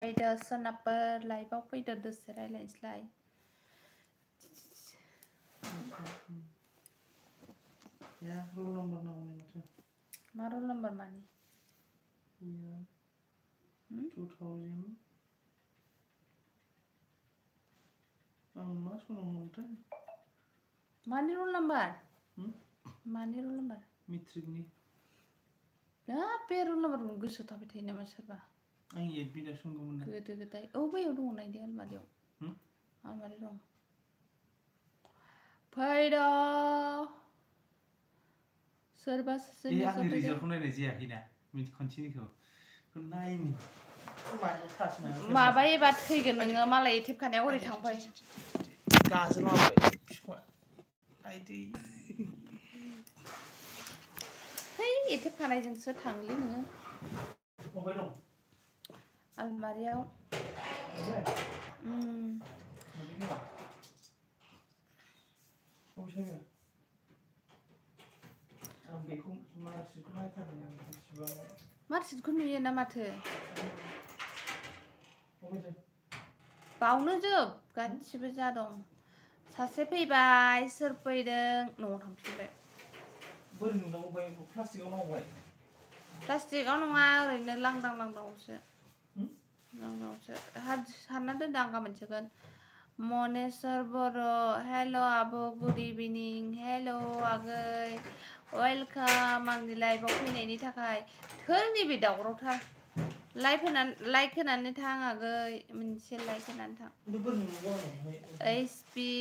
फैदो सोनाबफोर लाइभआव फैदो दसे रायलायनोसैलाय या रोल नम्बर नांगौ माथो मा रोल नम्बर मानि 2000 आं मा सोलोंनांगौथाय मानि रोल नम्बर मानि रोल नम्बर मेट्रिकनि बे रोल नम्बरखौ गोसोआव थाबाय थायो नामा सोरबा आं एडमिट सोंदोंमोन ना गोदो गोदाय बैयाव दङ नायदो आलमारियाव आलमारि दं फैदो सोरबा ए आंनि रिजाल्टखौ नायनाय जायाखैना खनसेनिखौ नायनि माबा एबार थैगोन नोङो मालाय एथेबखानायाव ओरै थांबाय गाजोलाबाय बिफां आइदै है एथेबखानायजोंसो थांलै नोङो अबे दं आलमारियाव मार्कशीटखौ नुयो ना माथो बावनो जोब गासिबो जा दं सासे फैबाय सोर फैदों न'आव थांफिनबाय बोरै नुनांगौ बाय प्लास्टिकआव मावबाय प्लास्टिकआव नङा ओरैनो लांदां लांदांआवसो सानना दोनदो आं गाबोन सोगोन मनेश्वर बर' हेल' आब' गुड इभिनिं हेल' आगै वेलकाम आंनि लाइभआव फैनायनि थाखाय थोर नैबे दावरावथार लाइक होनानै थां आगै मोनसे लाइक होनानै थां एसपि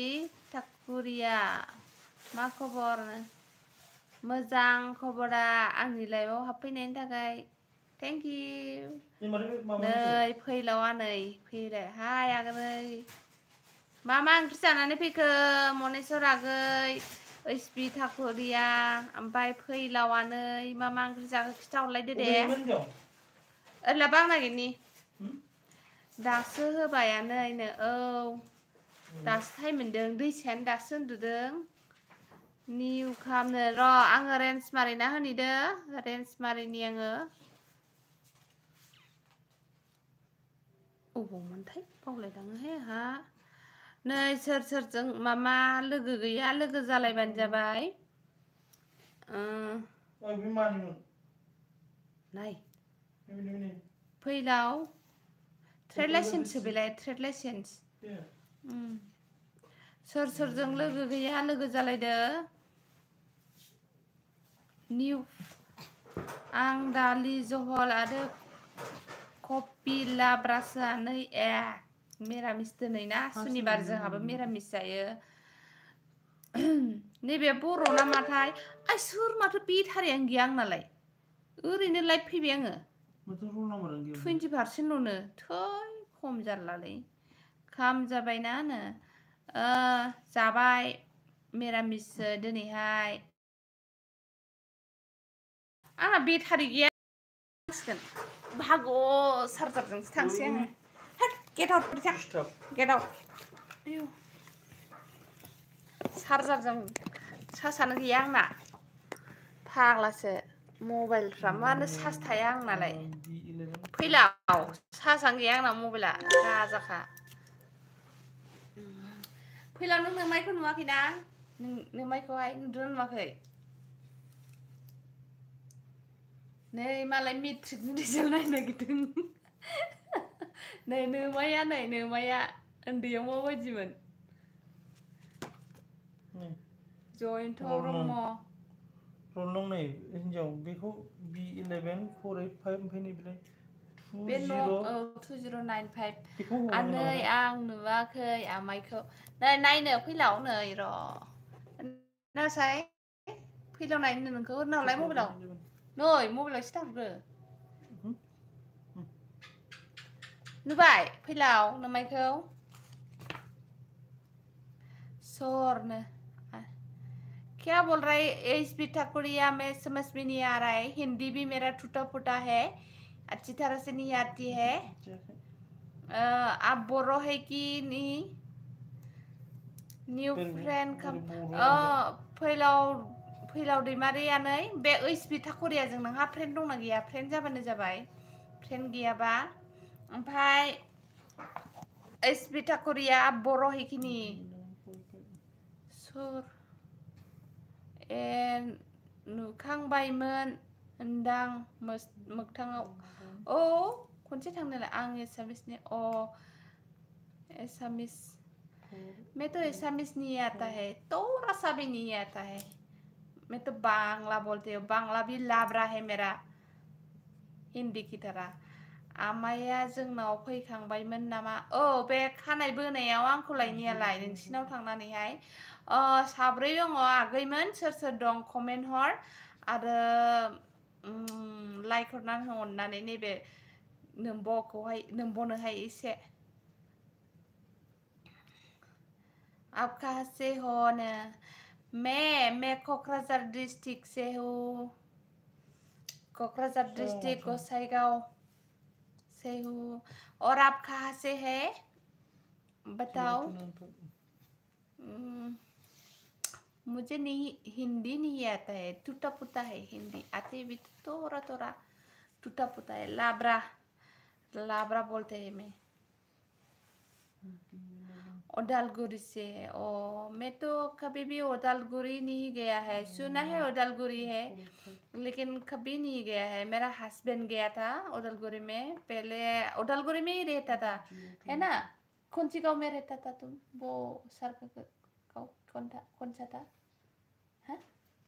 थाकुरिया मा खबर मोजां खबरा आंनि लाइभआव हाबफैनायनि थाखाय थेंक इउ नै फैलावा नै फैलाय हाय आगै मा ओंख्रि जानानै फैखो मनेश्वर आगै एसपि थाकुरिया ओमफ्राय फैलावा नै मा ओंख्रि जाखो खिथाहरलायदो दे ओरैलाबा आं नागिरनि दासो होबायानो औ दासो टाइम मोन्दों दैसायानो दासो उन्दुदों निउ खालामनो र' आङो रेन्ज मारिना होनिदो रेन्ज मारिनि आङो अबावमोनथाय बावलायलाङोहाय आंहा नै सोर सोरजों मामा लोगो गैया लोगो जालायबानो जाबाय नाय फैलाव ट्रेड लाइसेन्ससो बेलाय ट्रेड लाइसेन्स सोर सोरजों लोगो गैया लोगो जालायदो निउ आं दालि जहल आरो कफि लाब्रासो नै मिरामिस दोनै ना सुनिबार जोंहाबो मिरामिस जायो नैबे बर' नामाथाय सोर माथो बेटारियानो गैया आंनालाय ओरैनो लाइभ फैबाय आङो 20%ल'नो थै खम जारलालै खाम जाबायना जाबाय मिरामिससो दिनैहाय आंना बेटारि गैया भाग' चार्जारजोंसो थांसै आङो गेट आउट चार्जारजों चार्जआनो गैया आंना फाग्लासो मबाइलफ्रा मानो चार्ज थाया आंनालाय फैलाव चार्जआनो गैया आंना मबाइला गाजाखा फैलाव नों नोमायखौ नुवाखैना नोमायखौहाय नुदोंना नुवाखै नै मालाय मेट्रिकनि रिजाल्ट नायनो नागिरदों नै नोमाया उन्दैयाव माबायदिमोन जयन्त ब्रह्म रल नं नै हिनजाव बेखौ B11 485 ओमफ्राय नैबेलाय 2095 नै आं नुवाखै आमाइखौ नै नायनो फैलाव नै र' नासाय फैलाव नायनो नोंखौ ओरनावलाय मबाइलाव नै मबाइलाव एसे दाहरग्रो नुबाय फैलाव नोमायखौ सरनो क्या बोल रहा है एसपी ठाकुरिया मैं समझ में नहीं आ रहा है हिंदी भी मेरा टूटा फूटा है अच्छी तरह से नहीं आती है आप बोल रहे है कि नहीं न्यू फ्रेंड फैलाव दैमारियानै बे एसपी ठाकुरियाजों नोंहा फ्रेन्ड दंना गैया फ्रेन्ड जाबानो जाबाय फ्रेन्ड गैयाबा ओमफ्राय स्पिटाकुरिया बर' हिखिनि सुर नुखांबायमोन होनदां मोगथाङाव औ खनसे थांनायलाय आं एसामिसनि एसामिस मैं तो एसामिस नहीं आता है थोड़ा सा भी नहीं आता है मैं तो बांग्ला बोलती हूँ बांग्ला भी लाब्रा है मेरा हिंदी की तरह आमाया जोंनाव फैखांबायमोन नामा बे खानाय बोनायाव आंखौ लायनायालाय नोंसिनाव थांनानैहाय साब्रै दङ आगैमोन सोर सोर दं कमेन्ट हर आरो लाइक हरनानै हो अननानै नैबे नोंबनोहाय एसे आप कहाँ से हो न मैं क'क्राझार डिस्ट्रिक्ट से हूँ क'क्राझार डिस्ट्रिक्ट गोसाईगांव से हूँ और आप कहाँ से है बताओ मुझे नहीं हिंदी नहीं आता है टूटा पुटा है हिंदी आते भी थोड़ा थोड़ा टूटा पुटा है लाब्रा बोलते हैं मैं उदालगुरी से मैं तो कभी भी उदालगुरी नहीं गया है सुना है उदालगुरी है लेकिन कभी नहीं गया है मेरा हस्बैंड गया था उदालगुरी में पहले उदालगुरी में ही रहता था है ना कौन सी गांव में रहता था तुम वो सर गांव कौन सा था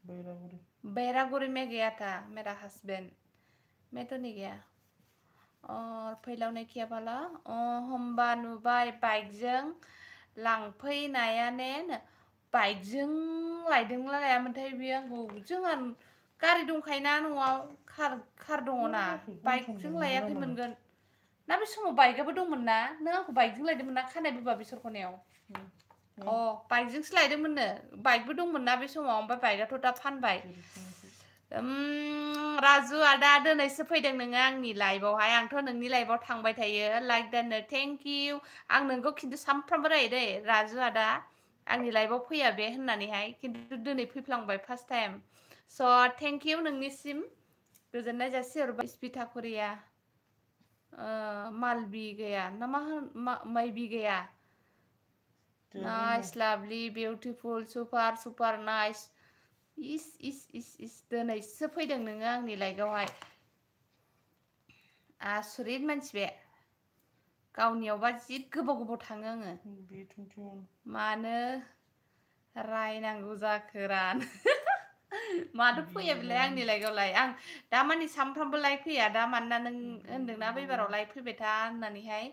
बैरागुरी में गया था मेरा हस्बैंड मैं तो नहीं गया और फैलावनाय खियाबाला होमबा नुबाय बाइकजों लांफैनायानो बाइकजों लायदोंना लायामोनथाय बियो आंखौ जोंहा गारि दंखायोना न'आव कार दङना बाइकजों लायाखै मोनगोन ना बे समाव बाइकआबो दंमोन ना नों आंखौ बाइकजों लायदोंमोन ना खानाय बोबा बिसरखनायाव बाइकजोंसो लायदोंमोननो बाइकबो दंमोन ना बे समाव ओमफ्राय बाइकआथ' दा फानबाय राजु आदा दिनैसो फैदों नोङो आंनि लाइभआवहाय आंथ' नोंनि लाइभआव थांबाय थायो लाइक दोननो थेंक इउ आं नोंखौ खिन्थु सामफ्रामबो रायो दै राजु आदा आंनि लाइभआव फैया बे होननानैहाय खिन्थु दिनै फैफ्लांबाय फार्स्ट टाइम स' थेंक इउ नोंनिसिम गोजोननाय जासिहरबाय स्पिटाकुरिया मालबि गैया ना मा होन माइबि गैया नाइस लाभलि बिउटिफुल सुपार नाइस इस दिनैसो फैदों नोङो आंनि लाइभआवहाय आसुरित मानसि बे गावनियावबा जि गोबाव थाङो आङो मानो रायनांगौ जाखोरा माथो फैया बेलाय आंनि लाइभआवलाय आं दामानि सामफ्रामबो लाइभ फैया दा मानोना नों होनदोंना बेबाराव लाइभ फैबाय था होननानैहाय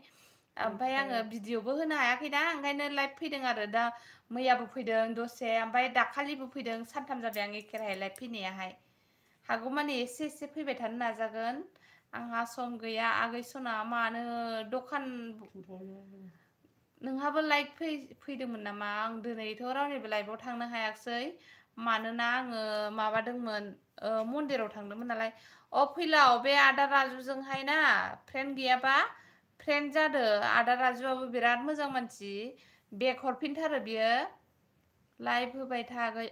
ओमफ्राय आङो भिडिअबो होनो हायाखैना ओंखायनो लाइभ फैदों आरो दा मैयाबो फैदों दसे ओमफ्राय दाखालिबो फैदों सानथाम जाबाय आं एखेराहाय लाइभ फैनायाहाय हागौमानि एसे फैबाय थानो नाजागोन आंहा सम गैया आगै सना मानो दखान नोंहाबो लाइभ फैदोंमोन नामा आं दिनैथ' रावनिबो लाइभआव थांनो हायाखिसै मानोना आङो माबादोंमोन मन्दिराव थांदोंमोन नालाय फैलाव बे आदा राजुजोंहाय ना फ्रेन्ड गैयाबा फ्रेन्ड जादो आदा राजुआबो बिराद मोजां मानसि बेक हरफिनथारो बियो लाइभ होबाय थागै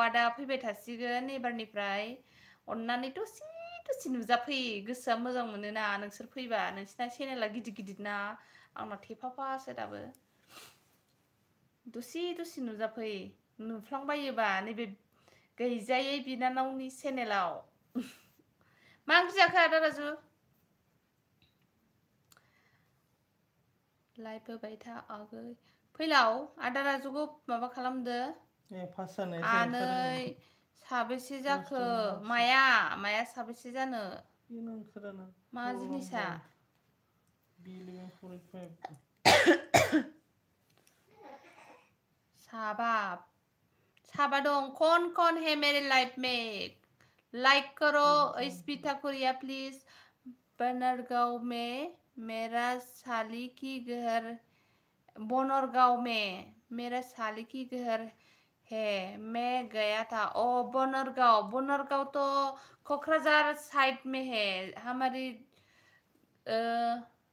आदा फैबाय थासिगोन एबारनिफ्राय अननानै दसे नुजाफै गोसोआ मोजां मोनोना नोंसोर फैबा नोंसिना चेनेला गिदिर ना आंना थेफाफासो दाबो दसे नुजाफै नुफ्लांबायोबा नैबे गैजायै बिनानावनि चेनेलाव मा ओंख्रि जाखो आदा राजु लाइभ होबाय था आगै फैलाव आदा राजुखौ माबा खालामदो आनै साबेसे जाखो माया साबेसे जानो मा जिनिसा साबा दं कौन है मेरे लाइफ में लाइक करो स्पिटाकुरिया प्लीज बनरगांव में मेरा साली की घर बनरगांव में मेरा साली की घर है मैं गया था बनरगांव तो कोकराझार साइड में है हमारी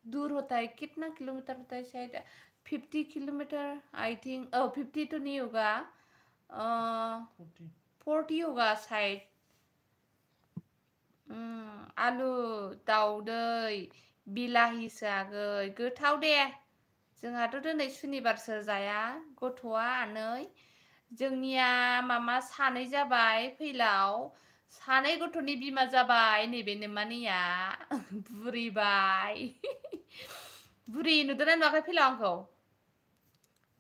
दूर होता है कितना किलोमीटर होता है शायद 50 किलोमीटर आई थिंक 50 तो नहीं होगा 40 होगा शायद आलु दाउदै बिलाहिसो आगै गोथाव दे जोंहाथ' दिनै सुनिबारसो जाया गथ'आ आनै जोंनिया मामा सानै जाबाय फैलाव सानै गथ'नि बिमा जाबाय नैबे नोमानिया बुरिबाय बुरि नुदोंना नुवाखै फैलाव आंखौ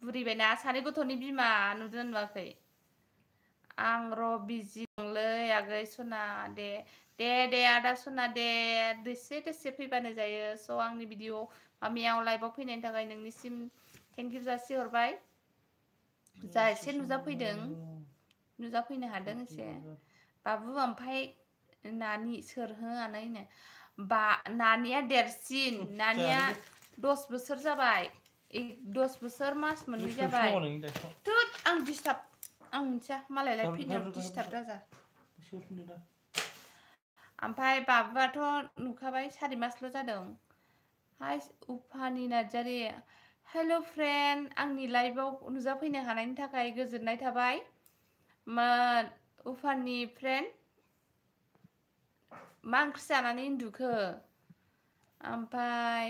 बुरिबायना सानै गथ'नि बिमा नुदोंना नुवाखै आं र' बिजि दंलै आगै सना दे दे दे आदा सना दे दसे दसे फैबानो जायो स' आंनि भिडिअ मामियाव लाइभआव फैनायनि थाखाय नोंनिसिम थेंकिउ जासिहरबाय जा एसे नुजाफैदों नुजाफैनो हादों एसे बाबु ओमफ्राय नानि सोर हो आनैनो बा नानिया देरसिन नानिया 10 बोसोर जाबाय 10 बोसोर मास मोननै जाबाय थोद आं डिस्टार्ब आं मिथिया मालायलाय फैनायाव डिस्टार्ब दाजा ओमफ्राय बाबुआथ' नुखाबाय 4 मासल' जादों हाय उफानि नार्जारि हेल' फ्रेन्ड आंनि लाइभआव नुजाफैनो हानायनि थाखाय गोजोननाय थाबाय उफानि फ्रेन्ड मा ओंख्रि जानानै उन्दुखो ओमफ्राय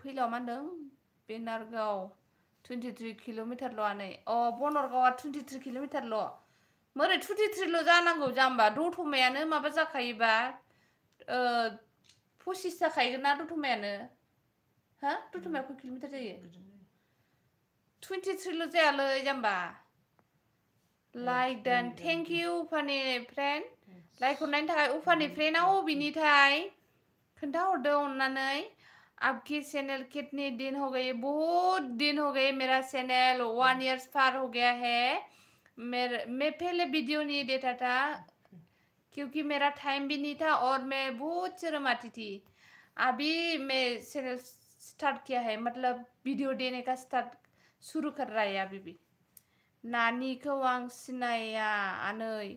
फैलाव मा होनदों बेनारगाव 23 किल'मिटारल' आनै बनरगावआ 23 किल'मिटारल' मोरै 23ल' जानांगौ जाम्बा दतमायानो माबा जाखायोबा 25 जाखायोगोन ना दतमायानो हा दतमाया खय किल'मिटार जायो 23ल' जायालै जाम्बा लाइक डान थेंक इउ उफानि फ्रेन्ड लाइक हरनायनि थाखाय उफानि फ्रेन्डआ अबेनिथाय खोन्थाहरदो अननानै आपकी चैनल कितने दिन हो गए बहुत दिन हो गए मेरा चैनल 1 ईयर्स पार हो गया है मैं पहले वीडियो नहीं देता था क्योंकि मेरा टाइम भी नहीं था और मैं बहुत शर्माती थी अभी मैं चैनल स्टार्ट किया है मतलब वीडियो देने का स्टार्ट शुरू कर रहा है अभी भी नानिखौ आं सिनाया आनै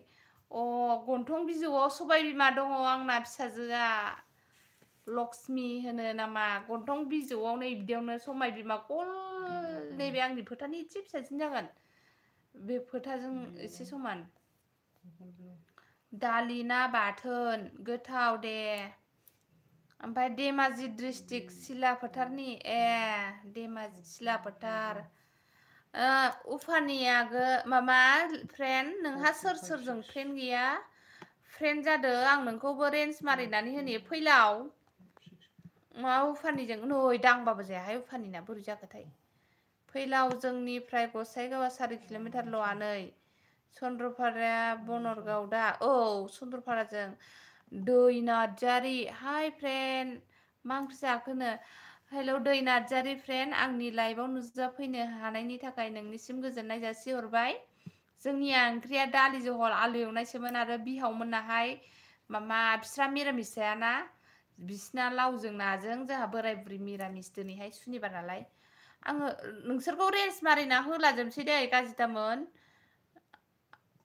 गन्थं बिजौआव सबाय बिमा दङ आंना फिसाजोआ लक्ष्मी होनो नामा गन्थं बिजौआव नै बिदियावनो सबाय बिमा गल नैबे आंनि फोथानि एसे फिसासिन जागोन बे फोथाजों एसे समान दालि ना बाथोन गोथाव दे ओमफ्राय धेमाजि डिस्ट्रिक्ट सिलाफोथारनि धेमाजि सिलाफोथार उफानिया मामा फ्रेन्ड नोंहा सोर सोरजों फ्रेन्ड गैया फ्रेन्ड जादो आं नोंखौबो रेन्ज मारिनानै होनि फैलाव मा उफानिजों नै दांबाबो जायाहाय उफानिना बोरै जाखोथाय फैलाव जोंनिफ्राय गसाइगावआ 4 किल'मिटारल' आनै चन्द्रपाराया बनरगाव दा चन्द्रपाराजों दै नार्जारि हाय फ्रेन्ड मा ओंख्रि जाखोनो हेलौ दै नार्जारि फ्रेन्ड आंनि लाइभआव नुजाफैनो हानायनि थाखाय नोंनिसिम गोजोननाय जासिहरबाय जोंनिया ओंख्रिया दालि जहल आलु एवनायसोमोन आरो बिहावमोनाहाय मामा बिस्रा मिरामिस जायाना बिसिना लावजों नाजों जोंहा बोराय बुरि मिरामिस दिनैहाय सुनिबार नालाय आङो नोंसोरखौ रेन्ज मारिना होलाजोबसै दै गाजिदामोन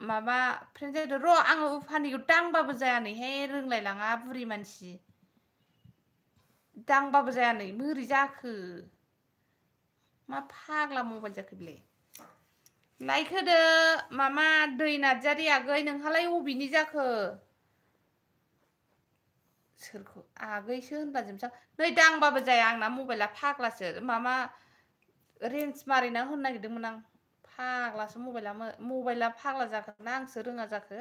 माबा फ्रेन्ड जादो र' आङो उफानिखौ दांबाबो जाया नैहाय रोंलायलाङा बुरि मानसि दांबाबो जाया नै बोरै जाखो मा फाग्ला मबाइल जाखो बेलाय लाइक होदो मामा दै नार्जारि आगै नोंहालाय अबेनि जाखो सोरखौ आगैसो होनबा जोबसां नै दांबाबो जाया आंना मबाइला फाग्लासो मामा रेन्ज मारिना होनो नागिरदोंमोन आं फाग्लासो मबाइला फाग्ला जाखो ना आंसो रोङा जाखो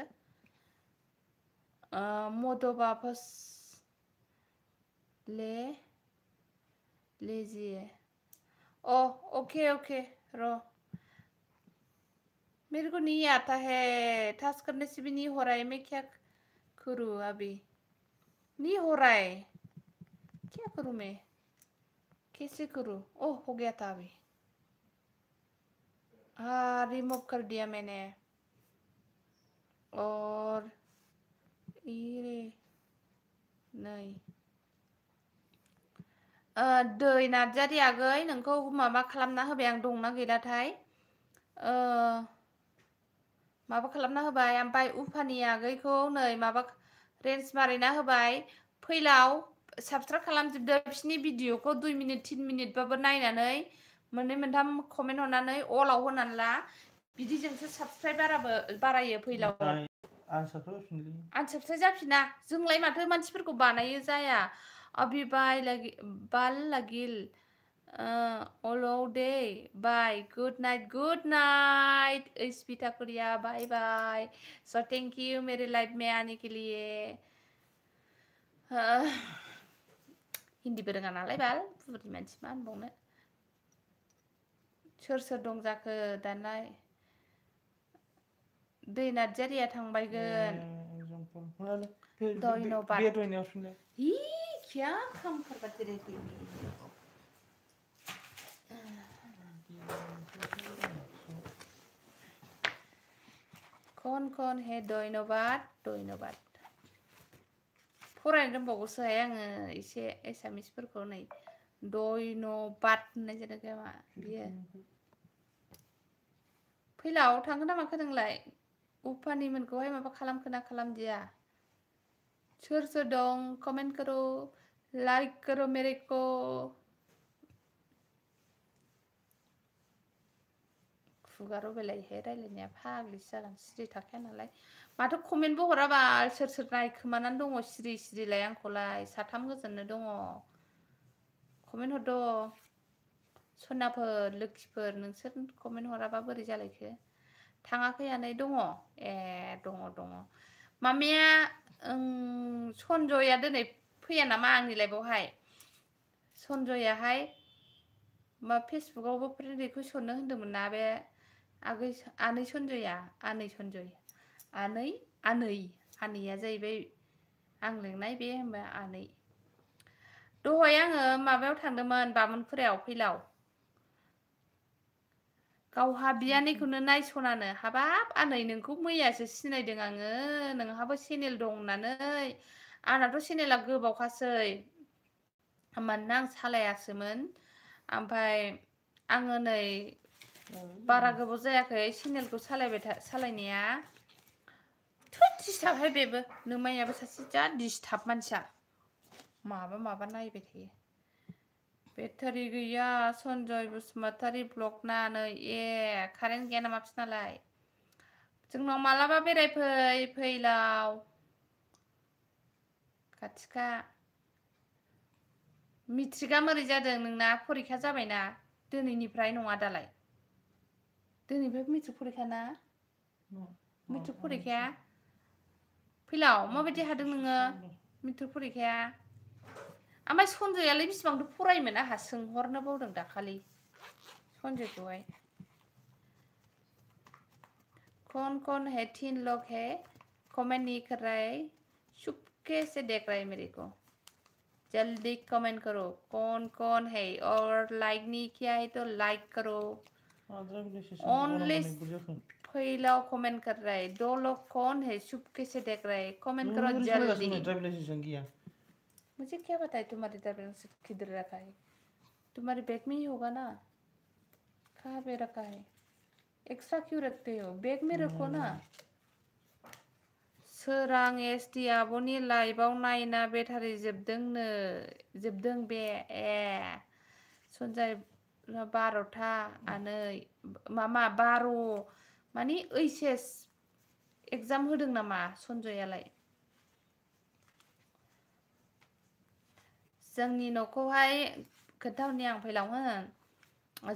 मद वापस लीजिए ओके ओके रो मेरे को नहीं आता है टास्क करने से भी नहीं हो रहा है मैं क्या करूँ अभी नहीं हो रहा है क्या करूँ मैं कैसे करूँ हो गया था अभी हाँ रिमूव कर दिया मैंने और ये नहीं दै नार्जारि आगै नोंखौ माबा खालामना होबाय आं दंना गैलाथाय माबा खालामना होबाय ओमफ्राय उफानि आगैखौ नै माबा रेन्ज मारिना होबाय फैलाव साबसक्राइब खालामजोबदो बिसिनि भिडिअखौ 2 मिनिट 3 मिनिटबाबो नायनानै मोननै मोनथाम कमेन्ट हरनानै अलाव होनानै ला बिदिजोंसो साबसक्राइबाराबो बारायो फैलाव आनसाबस्क्राइब जाफिना जोंलाय माथो मानसिफोरखौ बानायो जाया अभी बाल लगिल all day. Bye. Good night. Good night. स्पीता कुरिया bye bye. So thank you मेरे लाइव में आने के लिए. हिंदीबो रोङा नालाय बाल बुरि मानसि मा होनबावनो. सोर दं जाखो दालाय? दै नार्जारिया थांबायगोन. धन्यबाद. ही क्या काम करवा तेरे को? कौन है धन्यबाद. फरायनो रोंबावगौसोहाय आङो एसे एसामिसफोरखौ नै धन्यबाद होननाय जादों खोमा बियो. फैलाव थांगोन ना माखो नोंलाय? उफानिमोनखौहाय माबा खालामखोना खालामदिया? सोर दं कमेन्ट करो, लाइक करो मेरे को. खुगा रबायलायोहाय रायलायनाया फाग्लिसो जागोन सिरि थाखाया नालाय. माथो कमेन्टबो हराबा सोर नायखोमानानै दङ सिरिलाय आंखौलाय. 3 गोजोननो दङ. कमेन्ट हरद'. सनाफोर लोखिफोर नोंसोर कमेन्ट हराबा बोरै जालायखो? थाङाखैयानो दङ. ए दङ. मामाया सनजया दिनै फैया नामा आंनि लाइभआवहाय? सनजयाहाय मा फेसबुकआवबो फ्रेन्ड रिकुवेस्ट हरनो होन्दोंमोन ना बे आनै सनजया. आनैया जाहैबाय आं लेंनाय बे होनबा आनै. दहाय आङो माबायाव थांदोंमोन बामोनखुरायाव फैलाव. गावहा बियानैखौनो नायसनानो. हाबाब आनै नोंखौ मैयासो सिनायदों आङो. नोंहाबो चेनेल दं होननानै. आंनाथ' चेनेला गोबावखासै. मानोना आं सालायासोमोन. ओमफ्राय आङो नै बारा गोबाव जायाखै चेनेलखौ सालायनाया. दिसथाबहाय बेबो नोमायाबो सासे जा दिसथाब मानसिया. माबा नायबाय थायो. बेटारि गैया सनजय बसुमतारी ब्लग नानै. ए कारेन्ट गैया नामा बिसनालाय? जोंनाव मालाबा फैलाव खाथिखा. मेट्रिकआ मारै जादों नोंना? फरिखा जाबायना? दिनैनिफ्राय नङा दालाय? दिनैनिफ्राय मेट्रिक फरिखा ना? मेट्रिक फरिखाया फैलाव माबायदि हादों नोङो मेट्रिक फरिखाया? ओमफ्राय सनजयालाय बेसेबांथो फरायोमोन? आंहा सोंहरनो बावदों दाखालि सनजयखौहाय. कौन है 3 लोग है कमेंट नहीं कर रहे. चुपके से देख रहे मेरे को. जल्दी कमेंट करो. कौन है और लाइक नहीं किया है तो लाइक करो. ओनली फैलाव कमेंट कर रहा है. 2 लोग कौन है चुपके से देख रहे हैं. कमेंट करो जल्दी. मुझे क्या पता है तुम्हारी ड्राइविंग लाइसेंस किधर रखा है? तुम्हारे बैग में ही होगा ना. कहाँ पे रखा है? एक्स्ट्रा क्यों रखते हो? बैग में रखो ना. सोरां एसटी आब'नि लाइभआव नायना बेटारि जोबदों बे. ए सनजय 12था आनै. मामा 12 माने ओइचएस एग्जाम होदों नामा सनजयालाय? जोंनि न'खौहाय खोन्थाहरनि आं फैलाव हो.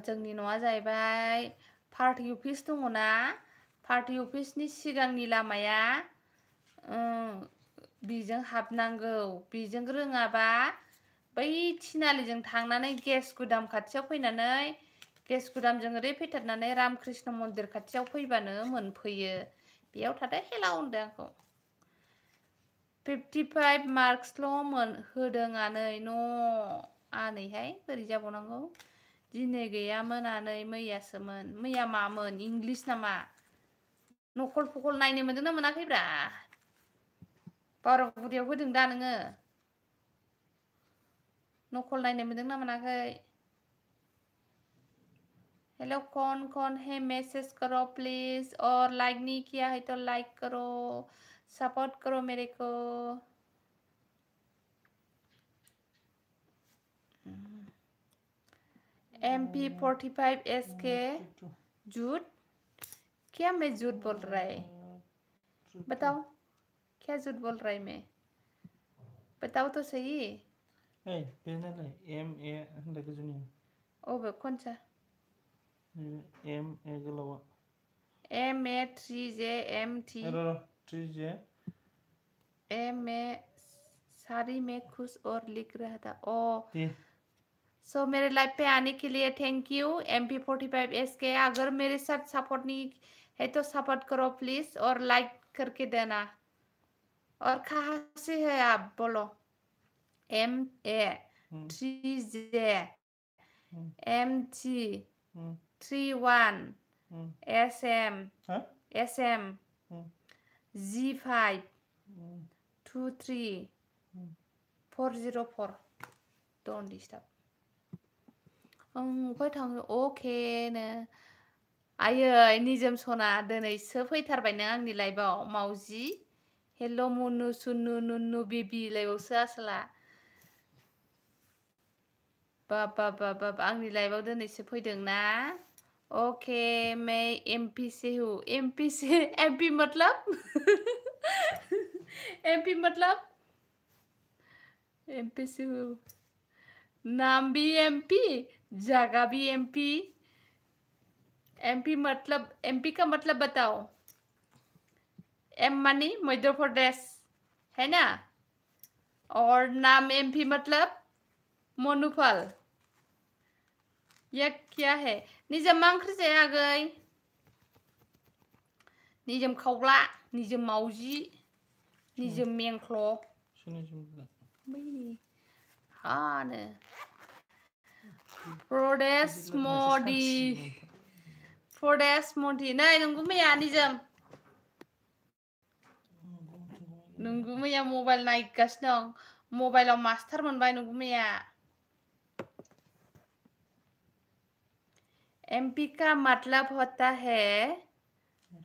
जोंनि न'आ जाहैबाय पार्टी अफिस दङना? पार्टी अफिसनि सिगांनि लामाया बिजों हाबनांगौ. बिजों रोङाबा बै थिनालिजों थांनानै गेस गुदाम खाथियाव फैनानै गेस गुदामजों ओरै फैथारनानै रामकृष्ण मन्दिर खाथियाव फैबानो मोनफैयो. बेयाव थादो हेलाव होनदों आंखौ. 55 मार्कसल' होदों आनै. आनैहाय बोरै जाबावनांगौ? दिनै गैयामोन आनै मैयासोमोन. मैया मामोन? इंलिस नामा? नखल फकल नायनो मोनदोंना मोनाखैब्रा? बावरागुरियाव होदों दा नोङो? नखल नायनो मोनदोंना मोनाखै? हेलो कौन है मैसेज करो प्लीज. और लाइक नहीं किया है तो लाइक करो. सपोर्ट करो मेरे को. MP 45 SK झूठ. क्या मैं झूठ बोल रहा है? बताओ क्या झूठ बोल रहा है मैं? बताओ तो सही. ओइ बे नालाय MA होननाय गोजौनिया अबे खनसा MA गोलावा MA3JMT र 3J MA सारी में खुश और लिख रहा था ओ T सो मेरे लाइव पे आने के लिए थैंक यू MP45SK अगर मेरे साथ सपोर्ट नहीं है तो सपोर्ट करो प्लीज और लाइक करके देना और कहाँ से है आप बोलो MA3J MT 31 SM SM G5 23 404 don't disturb फै थाङो अकेनो आयै निजोम सना दिनैसो फैथारबाय नों आंनि लाइभआव मावजि हेल' मुनु सुनु नुनु बेबि लाइभआवसो आसोला बाब आंनि लाइभआव दिनैसो फैदों ना ओके मैं MP से हूँ MP मतलब MP से हूँ नाम भी MP जगह भी MP मतलब MP का मतलब बताओ M मानी मध्य प्रदेश है ना और नाम MP मतलब मोनुफल यह क्या है निजम मा ओंख्रि जाया आगै निजम खावला निजम मावजि निजम मेंख्ल हानो प्रदेश मदि नै नंगौ मैया निजम नंगौ मैया मबाइल नायगासिनो दं मबाइलाव मास्टार मोनबाय नंगौ मैया MP का मतलब होता है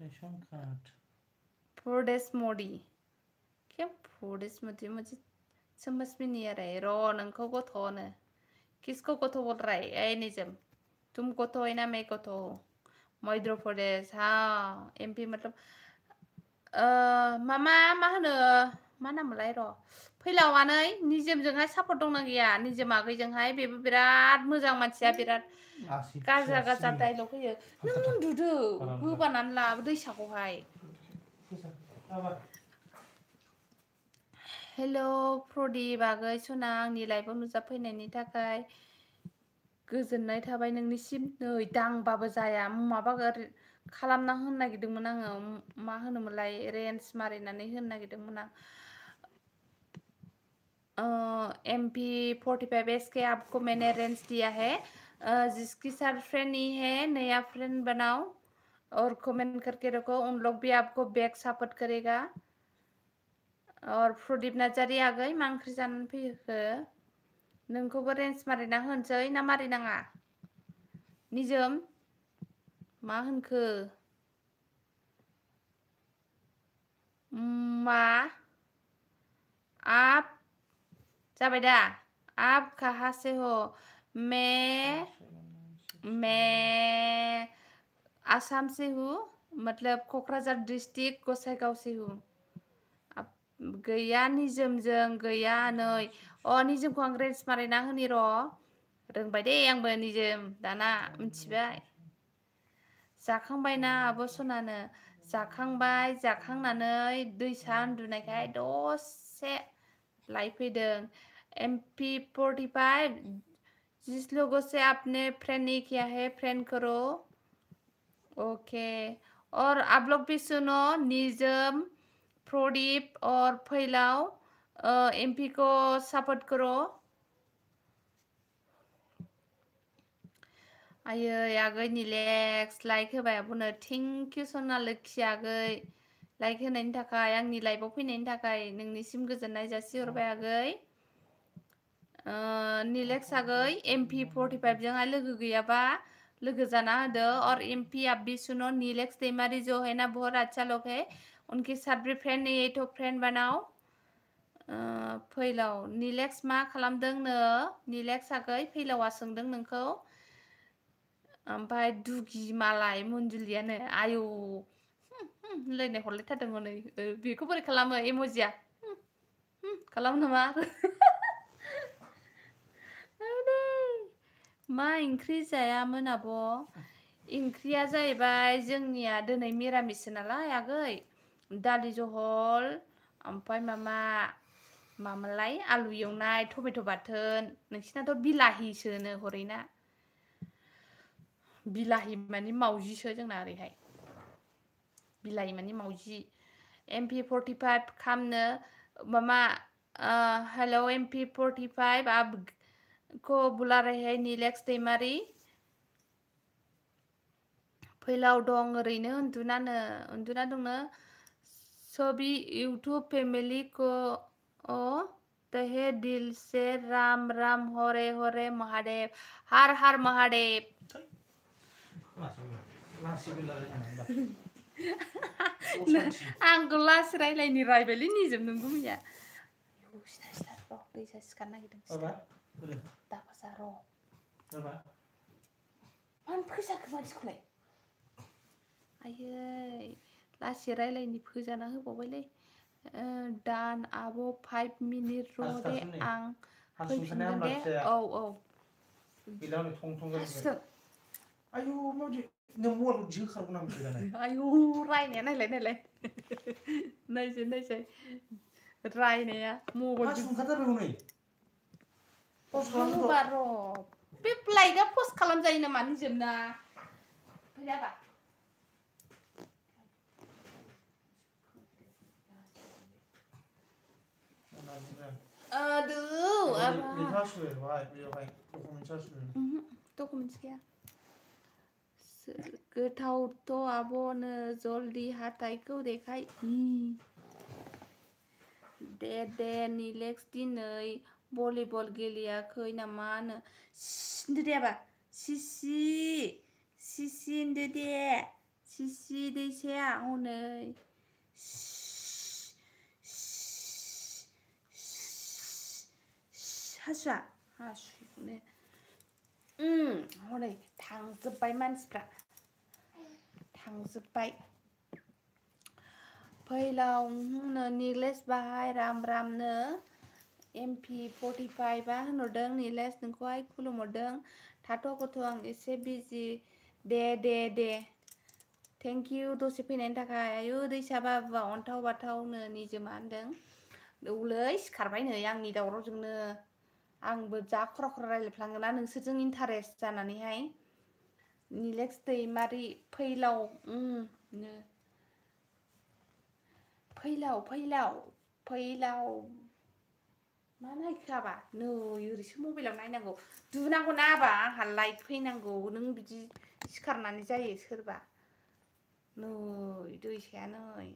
रेशन कार्ड प्रदेश मोदी क्या प्रदेश मोदी मुझे समझ में नहीं आ रहा है रो नंखौ गथ'नो किसको गथ' बोल रहा है ऐ निजम तुम गथ' है ना मैं गथ' मध्य प्रदेश हाँ MP मतलब मामा मा होनो मा नामलाय र' फैलावानै निजोमजोंहाय सापर्ट दंना गैया निजोम आगैजोंहाय बेबो बिराद मोजां मानसिया बिराद गाजा डायलग होयो नों उन्दुदो गोबानानै लाबो दैसाखौहाय हेल' प्रदीप आगै सना आंनि लाइभआव नुजाफैनायनि थाखाय गोजोननाय थाबाय नोंनिसिम नै दांबाबो जाया माबा खालामना होनो नागिरदोंमोन आङो मा होनोमोनलाय रेन्ज मारिनानै होनो नागिरदोंमोन आं MP45SK आपको मैंने रेंज दिया है जिसकी साथ फ्रेंड नहीं है नया फ्रेंड बनाओ और कमेंट करके रखो उन लोग भी आपको बैक सपोर्ट करेगा और प्रदीप नार्जारी आगै मा ओंख्रि जानानै फैखो नोंखौबो रेन्ज मारिना होनोसै ना मारिनाङा निजोम मा होनखो मा आप जाबाय दा आप कहाँ से हो मैं आसाम से हूँ मतलब क'क्राझार डिस्ट्रिक्ट गसाइगाव से हूँ गैया निजोमजों गैया नै निजोमखौ आं रेन्ज मारिना होनि र' रोंबाय दे आंबो निजोम दाना मिथिबाय जाखांबायना आब' सनानो जाखांबाय जाखांनानै दैसा उन्दुनायखाय दसे लाइफैदों MP45 जिस लोगों से आपने फ्रेंड नहीं किया है फ्रेंड करो ओके और आप लोग भी सुनो निजम प्रदीप और फैलाव MP को सपोर्ट करो आयै आगै निलेक्स लाइक होबाय आब'नो थेंक इउ सना लोखि आगै लाइक होनायनि थाखाय आंनि लाइभआव फैनायनि थाखाय नोंनिसिम गोजोननाय जासिहरबाय आगै निलेक्स आगै MP45 जोंहाय लोगो गैयाबा लोगो जाना होदो और MP आप भी सुनो नीलेक्स दैमारी जो है ना बहुत अच्छा लोग है उनके साथ भी फ्रेंड नहीं है तो फ्रेंड बनाओ फैलाव नीलेक्स मा खालामदोंनो नीलेक्स आगै फैलावा सोंदों नोंखौ ओमफ्राय दुगि मालाय मन्जुलियानो आयौ होनलायनाय हरलायथारदों हनै बेखौ बोरै खालामो इम'जिया खालामो नामा मा ओंख्रि जायामोन आब'? ओंख्रिया जाहैबाय जोंनिया दिनै मिरामिससो नालाय आगै दालि जहल ओमफ्राय मामालाय आलु एवनाय टमेट' बाथोन नोंसिनाथ' बिलाहिसोनो हरैना बिलाहि मानि मावजिसो जोंना ओरैहाय बिलाहि मानि मावजि MP45 खामनो मामा हेलौ MP45 आपको बुला रहे हैं नीलेक्स दैमारी फैलाव दं ओरैनो उन्दुना दंनो सभी यूट्यूब फैमिली को तहे दिल से राम राम हरे हरे महादेव हर हर महादेव आंखौ लासै रायलायनि रायबायलै निजोम नोंगौ मैया सिना र' दैसा सिखारनो नागिरदों दाबाजा र' मानो फोजाखो मानसिखौलाय आयै लासै रायलायनि फोजाना होबावबायलै दान आब' 5 मिनिट र' दे आं फैफिनगोन दे औ आयु माबायदि नों मबाइलखौ जि होखारगौ नामा आयु रायनाया नायलाय नायसै रायनाया मबाइल सुंखाथारबाय हनै र' बे लाइटआ पस्ट खालामजायो नामा निजोमना फैयाबा डकुमेन्टस गैया गोथावथ' आब'नो जल्दि हाथाइखौ देखाय दे निलेक्स दिनै भलिबल गेलेयाखै नामानो होनदो दे आबा सिसि होनदो दे सिसि दैसाया हनै हासुनो हनै थांजोब्बाय मानसिफ्रा थांजोब्बाय फैलाव निलेश बाहाय राम रामनो MP45 होनहरदों निलेश नोंखौहाय खुलुमहरदों थाथ' गथ' आं एसे बिजि दे थेंक इउ दसे फैनायनि थाखाय आयु दैसा बाबुआ अन्थाव बाथावनो निजोमा होनदों औलै सिखारबाय नै आंनि दावरावजोंनो आंबो जा खरा रायलायफ्लाङोना नोंसोरजों इन्टारेस्ट जानानैहाय निलेक्स दैमारि फैलाव मा नायखो आबा नै ओरैसो मबाइलाव नायनांगौ दुनांगौ ना आबा आंहा लाइट फैनांगौ नों बिदि सिखारनानै जायो सोरबा नै दैसाया नै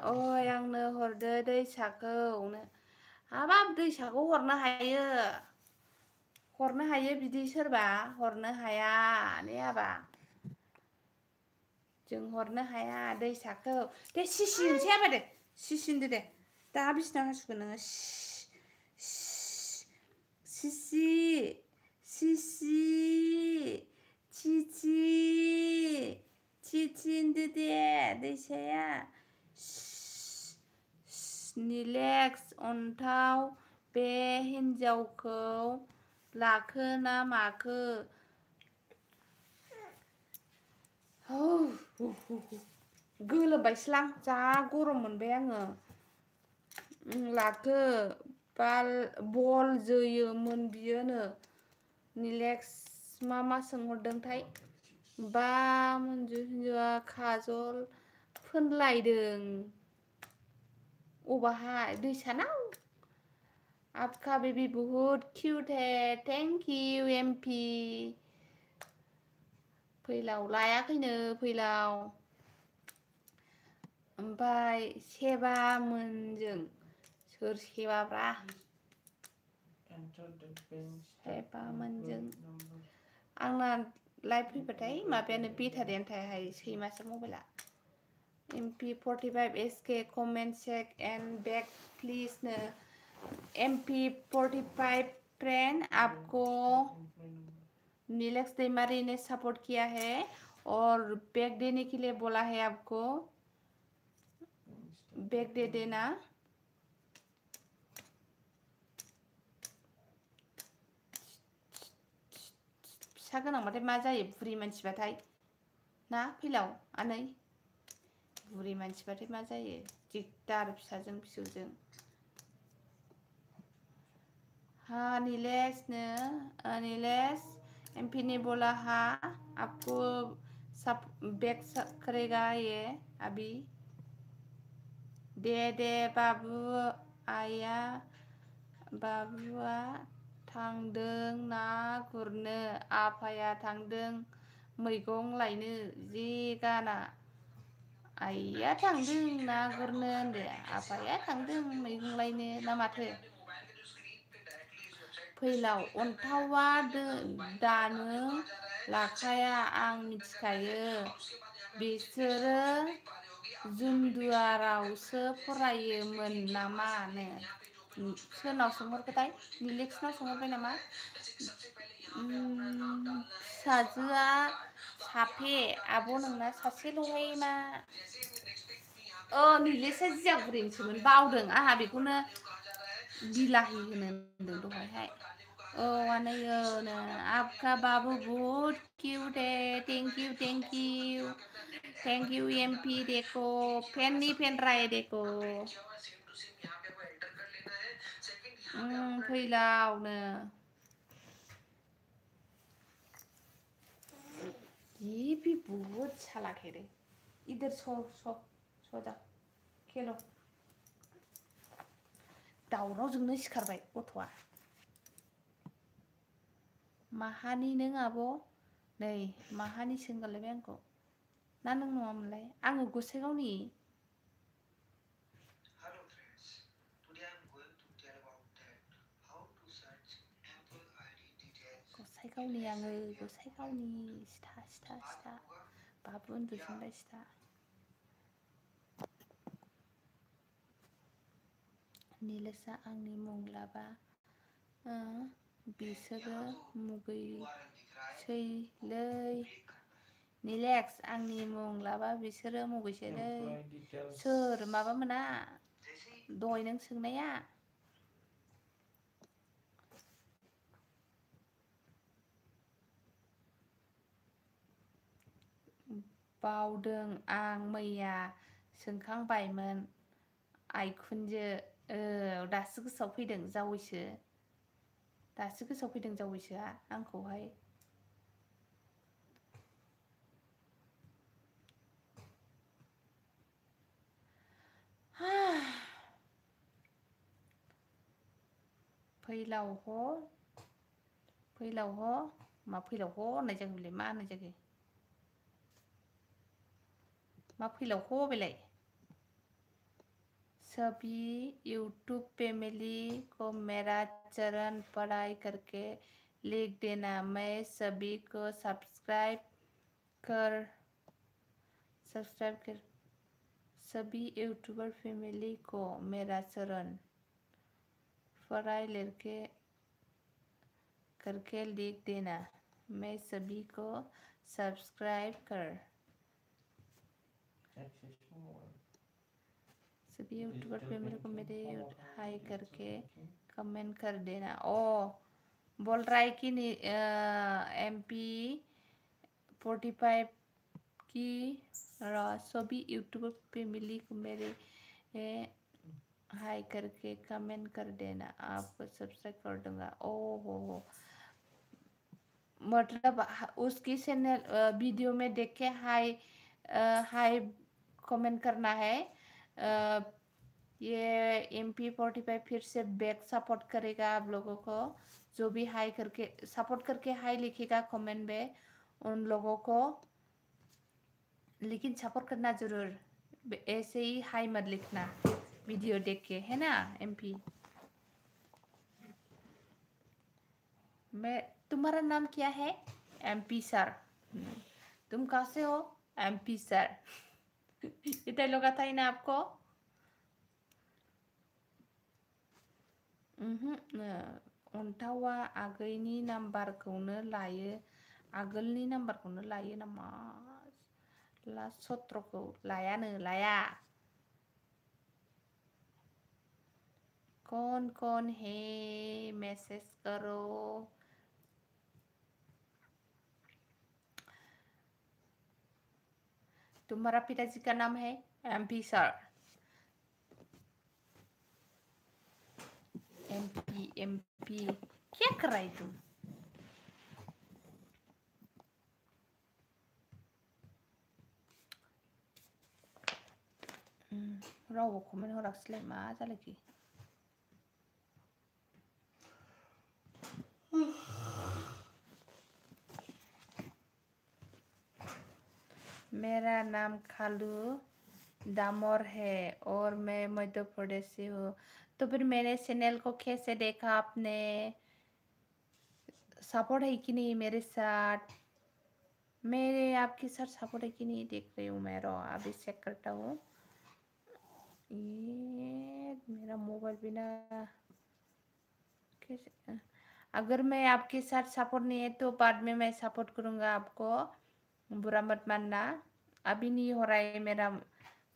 ओइ आंनो हरदो दैसाखौनो हाबाब दैसाखौ हरनो हायो बिदि सोरबा हरनो हाया ने आबा जों हरनो हाया दैसाखौ दे सिसि होनसै आबा दे सिसि होनदो दे दा बिसिना हासुगोन नोङो सिसि होनदो दे दैसाया निलेक्स अन्थाव बे हिन्जावखौ लाखो ना माखो गोलोमबायसोलां जा गरम मोनबाय आङो लाखो बल जोयोमोन बियोनो निलेक्स मा सोंहरदोंथाय बा मन्जु हिन्जावआ खाजल फोनलायदों अबाहाय दैसानाव आपका बेबी बहुत क्यूट है थैंक यू MP फैलाव लायाखैनो फैलाव ओमफ्राय सेबा मोनजों सोर सेबाब्रा सेबा मोनजों आंना लाइभ फैबाथाय माबायानो बेटारियानो थायाहाय सैमासो मबाइला MP45 SK comment check and back please नो MP45 फ्रेंड आपको नीलेक्स दैमारी ने सपोर्ट किया है और बैग देने के लिए बोला है आपको बैग दे देना फिसा गोनांबाथाय मा जायो बुरि मानसिबाथाय ना फैलाव आनै बुरि मानसिबाथाय मा जायो दिगदार फिसाजों फिसौजों हाँ नीलेश नीलेश एमपी ने बोला हाँ आपको सब बैक करेगा ये अभी दे बाबू आया बाबुआ थांदों ना गुरनो आफाया थांदों मैगं लायनो जि गाना आइया थांदों ना गुरनो होनदो आफाया थांदों मैगं लायनो ना माथो फैलाव अन्थावा दानो लाखाया आं मिथिखायो बिसोरो जुमदुवारावसो फरायोमोन नामानो सोरनाव सोंहरखोथाय निलेक्सनाव सोंहरबाय नामा फिसाजोआ साफे आब' नोंना सासेल'हाय मा निलेशा जियाबुरिनिसोमोन बावदों आंहा बेखौनो बिलाहि होनो दहायहाय आनै आपका बाबू बहुत क्यूट है थैंक यू एमपी देखो फैन रहा है देखो फैलावनो ये भी बहुत चालाक है रे इधर सो जा खेलो दावरावजोंनो सिखारबाय गथ'आ माहानि नों आब' नै माहानि सोंगारलायबाय आंखौ ना नों नङामोनलाय आङो गसाइगावनि गसाइगावनि आङो गसाइगावनि सिथा बाबु उन्दुजोबबाय सिथा निलेशा आंनि मुं लाबा बिसोरो मुगैसैलै निलेक्स आंनि मुं लाबा बिसोरो मुगैसैलै सोर माबा मोना दहाय नों सोंनाया बावदों आं मैया सोंखांबायमोन आइखुनजो दासो गोसोआव फैदों जावैसोआ आंखौहाय फैलाव ह मा फैलाव ह होननाय जागोनलै मा होननाय जागोन मा फैलाव ह बेलाय सभी यूट्यूब फैमिली को मेरा चरण पढ़ाई करके लिख देना मैं सभी को सब्सक्राइब कर सभी यूट्यूबर फैमिली को मेरा चरण पढ़ाई करके लिख देना मैं सभी को सब्सक्राइब कर सभी यूट्यूबर फैमिली को मेरे हाई करके कमेंट कर देना बोल रहा है कि MP 45 की सभी यूट्यूबर फैमिली को मेरे हाई करके कमेंट कर देना आपको सब्सक्राइब कर दूंगा हो मतलब उसकी चैनल वीडियो में देख के हाई कमेंट करना है ये MP 45 फिर से बैक सपोर्ट करेगा आप लोगों को जो भी हाई करके सपोर्ट करके हाई लिखेगा कमेंट में उन लोगों को लेकिन सपोर्ट करना जरूर ऐसे ही हाई मत लिखना वीडियो देख के है ना MP तुम्हारा नाम क्या है MP सर तुम कहाँ से हो MP सर ये डायलॉग आता है ना आपको अन्थावा आगैनि नाम्बारखौनो लायो आगोलनि नाम्बारखौनो लायो नामा लास्ट सत्रखौ लाया कौन है मैसेज करो तुम्हारा पिताजी का नाम है MP सर। MP क्या कर रहा है तुम? रावबो कमेन्ट हराखिसैलाय मा जालायखो? मेरा नाम खालू दामोर है और मैं मध्य प्रदेश से हूँ। तो फिर मेरे चैनल को कैसे देखा आपने? सपोर्ट है कि नहीं मेरे साथ? मेरे आपके साथ सपोर्ट है कि नहीं देख रही हूँ मैं। अभी चेक करता हूँ। ये मेरा मोबाइल बिना कैसे? अगर मैं आपके साथ सपोर्ट नहीं है तो बाद में मैं सपोर्ट करूँगा आपको, बुरा मत मानना। अभी नहीं हो रहा है मेरा,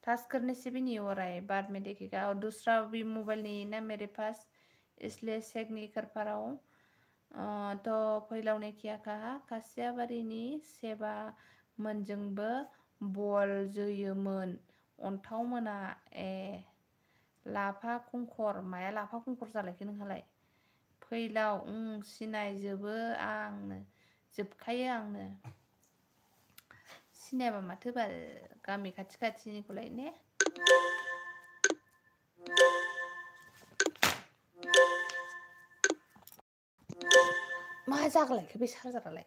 टास्क करने से भी नहीं हो रहा है, बाद में देखिएगा। और दूसरा भी मोबाइल नहीं है ना मेरे पास, इसलिए चेक नहीं कर पा रहा हूँ। तो फैलाव ने क्या कहा? कासियाबारिनि सेबा मोनजोंबो बल जोयोमोन अन्थाव मोना। ए लाफा खुंखर, माया लाफा खुंखर जालायखो नोंहालाय? फैलाव सिनायजोबो आंनो, जोबखायो आंनो। सिनायाबा माथो बाल, गामि खाथि खाथिनिखौलाय ने? मा जागलायखो बे चार्जारालाय?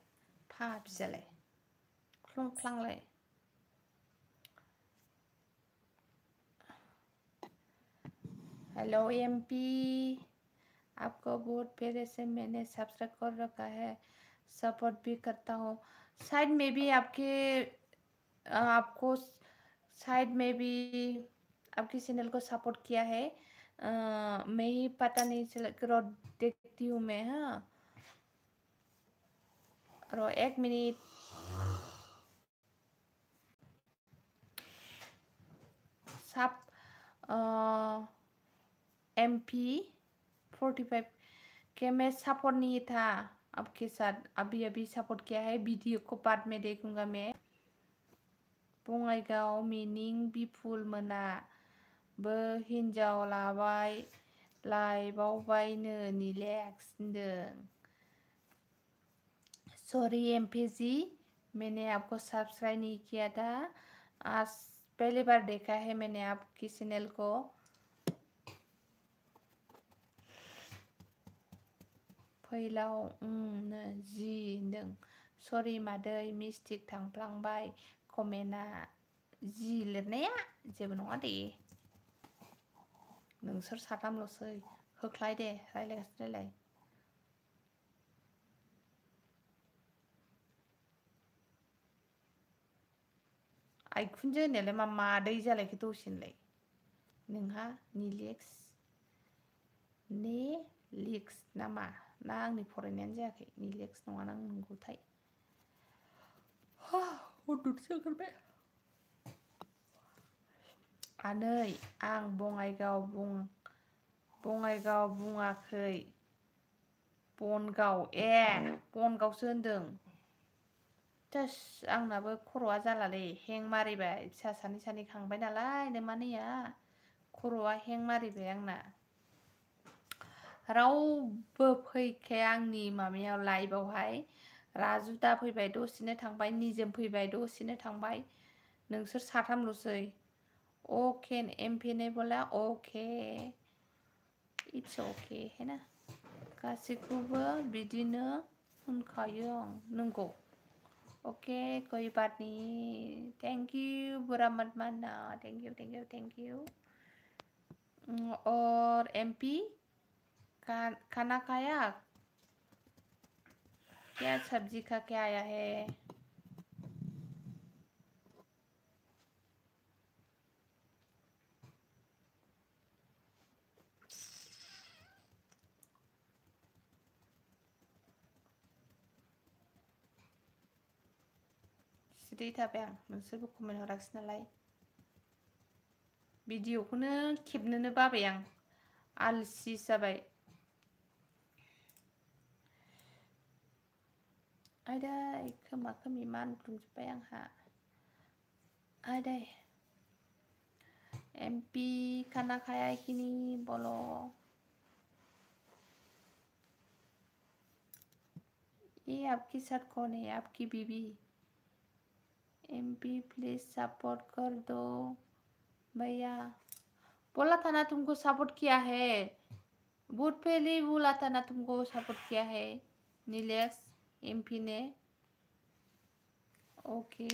फाबिजालाय ख्लं ख्लांलाय। हेलो MP, आपको बहुत पहले से मैंने सब्सक्राइब कर रखा है, सपोर्ट भी करता हूँ। शायद में भी आपको शायद में भी आपके चैनल को सपोर्ट किया है। मैं ही पता नहीं चला, करो देखती हूँ मैं। हाँ और 1 मिनट। सब MP 45 के मैं सपोर्ट नहीं था आपके साथ, अभी सपोर्ट किया है। वीडियो को बाद में देखूंगा मैं। बङाइगाव मिनिं बिपुल मोना बो हिन्जाव लाबाय लायबावबायनो निलेक्स होनदों। सॉरी MP जी, मैंने आपको सब्सक्राइब नहीं किया था, आज पहली बार देखा है मैंने आपकी चैनल को। फैलाव जि होनदों। सरि मादै मिस्टेक थांफ्लांबाय कमेन्टआ। जि लिरनाया जेबो नङा दे, नोंसोर साथामल'सै। होख्लाय दे, रायलायगासिनो रायलाय। आइखुनजो होननायालाय मा मादै जालायखो दसेनोलाय नोंहा? नेलिक्स नामा? ना आंनि फरायनायानो जायाखै? निलेक्स नङा ना नंगौथाय? उन्दुनोसो ओंखारबाय। आनै आं बङाइगाव बुङाखै, बनगाव। ए बनगावसो होनदों। जास आंनाबो खर'आ जालालै, हें मारिबाय। फिसा सानै खांबाय नालाय नोमानैया, खर'आ हें मारिबाय आंना। रावबो फैखाया आंनि माबायाव लाइभआवहाय। राजु दा फैबाय दसेनो थांबाय, निजोम फैबाय दसेनो थांबाय। नोंसोर साथामल'सै। ओके MP ने बोला ओके, इट्स ओके है ना? गासैखौबो बिदिनो होनखायो आं, नंगौ। ओके कोई बात नहीं, थैंक यू, बुरा मत मानना। Thank you. और MP खाना खाया? क्या सब्जी खा के आया है? सिरि थाबाय आं, नोंसोरबो कमेन्ट हराखिसै नालाय। भिडिअखौनो खेबनोनो बाबाय आं, आलसि जाबाय। आयदै खोमा खोमि मानग्लुंजोब्बाय आंहा। Ada MP खाना खाया है कि नहीं बोलो। ये आपकी साथ कौन है? आपकी बीबी। MP प्लीज सपोर्ट कर दो भैया। बोला था ना तुमको सपोर्ट किया है, बहुत पहले ही बोला था ना तुमको सपोर्ट किया है नीलेक्स MP ने। ओके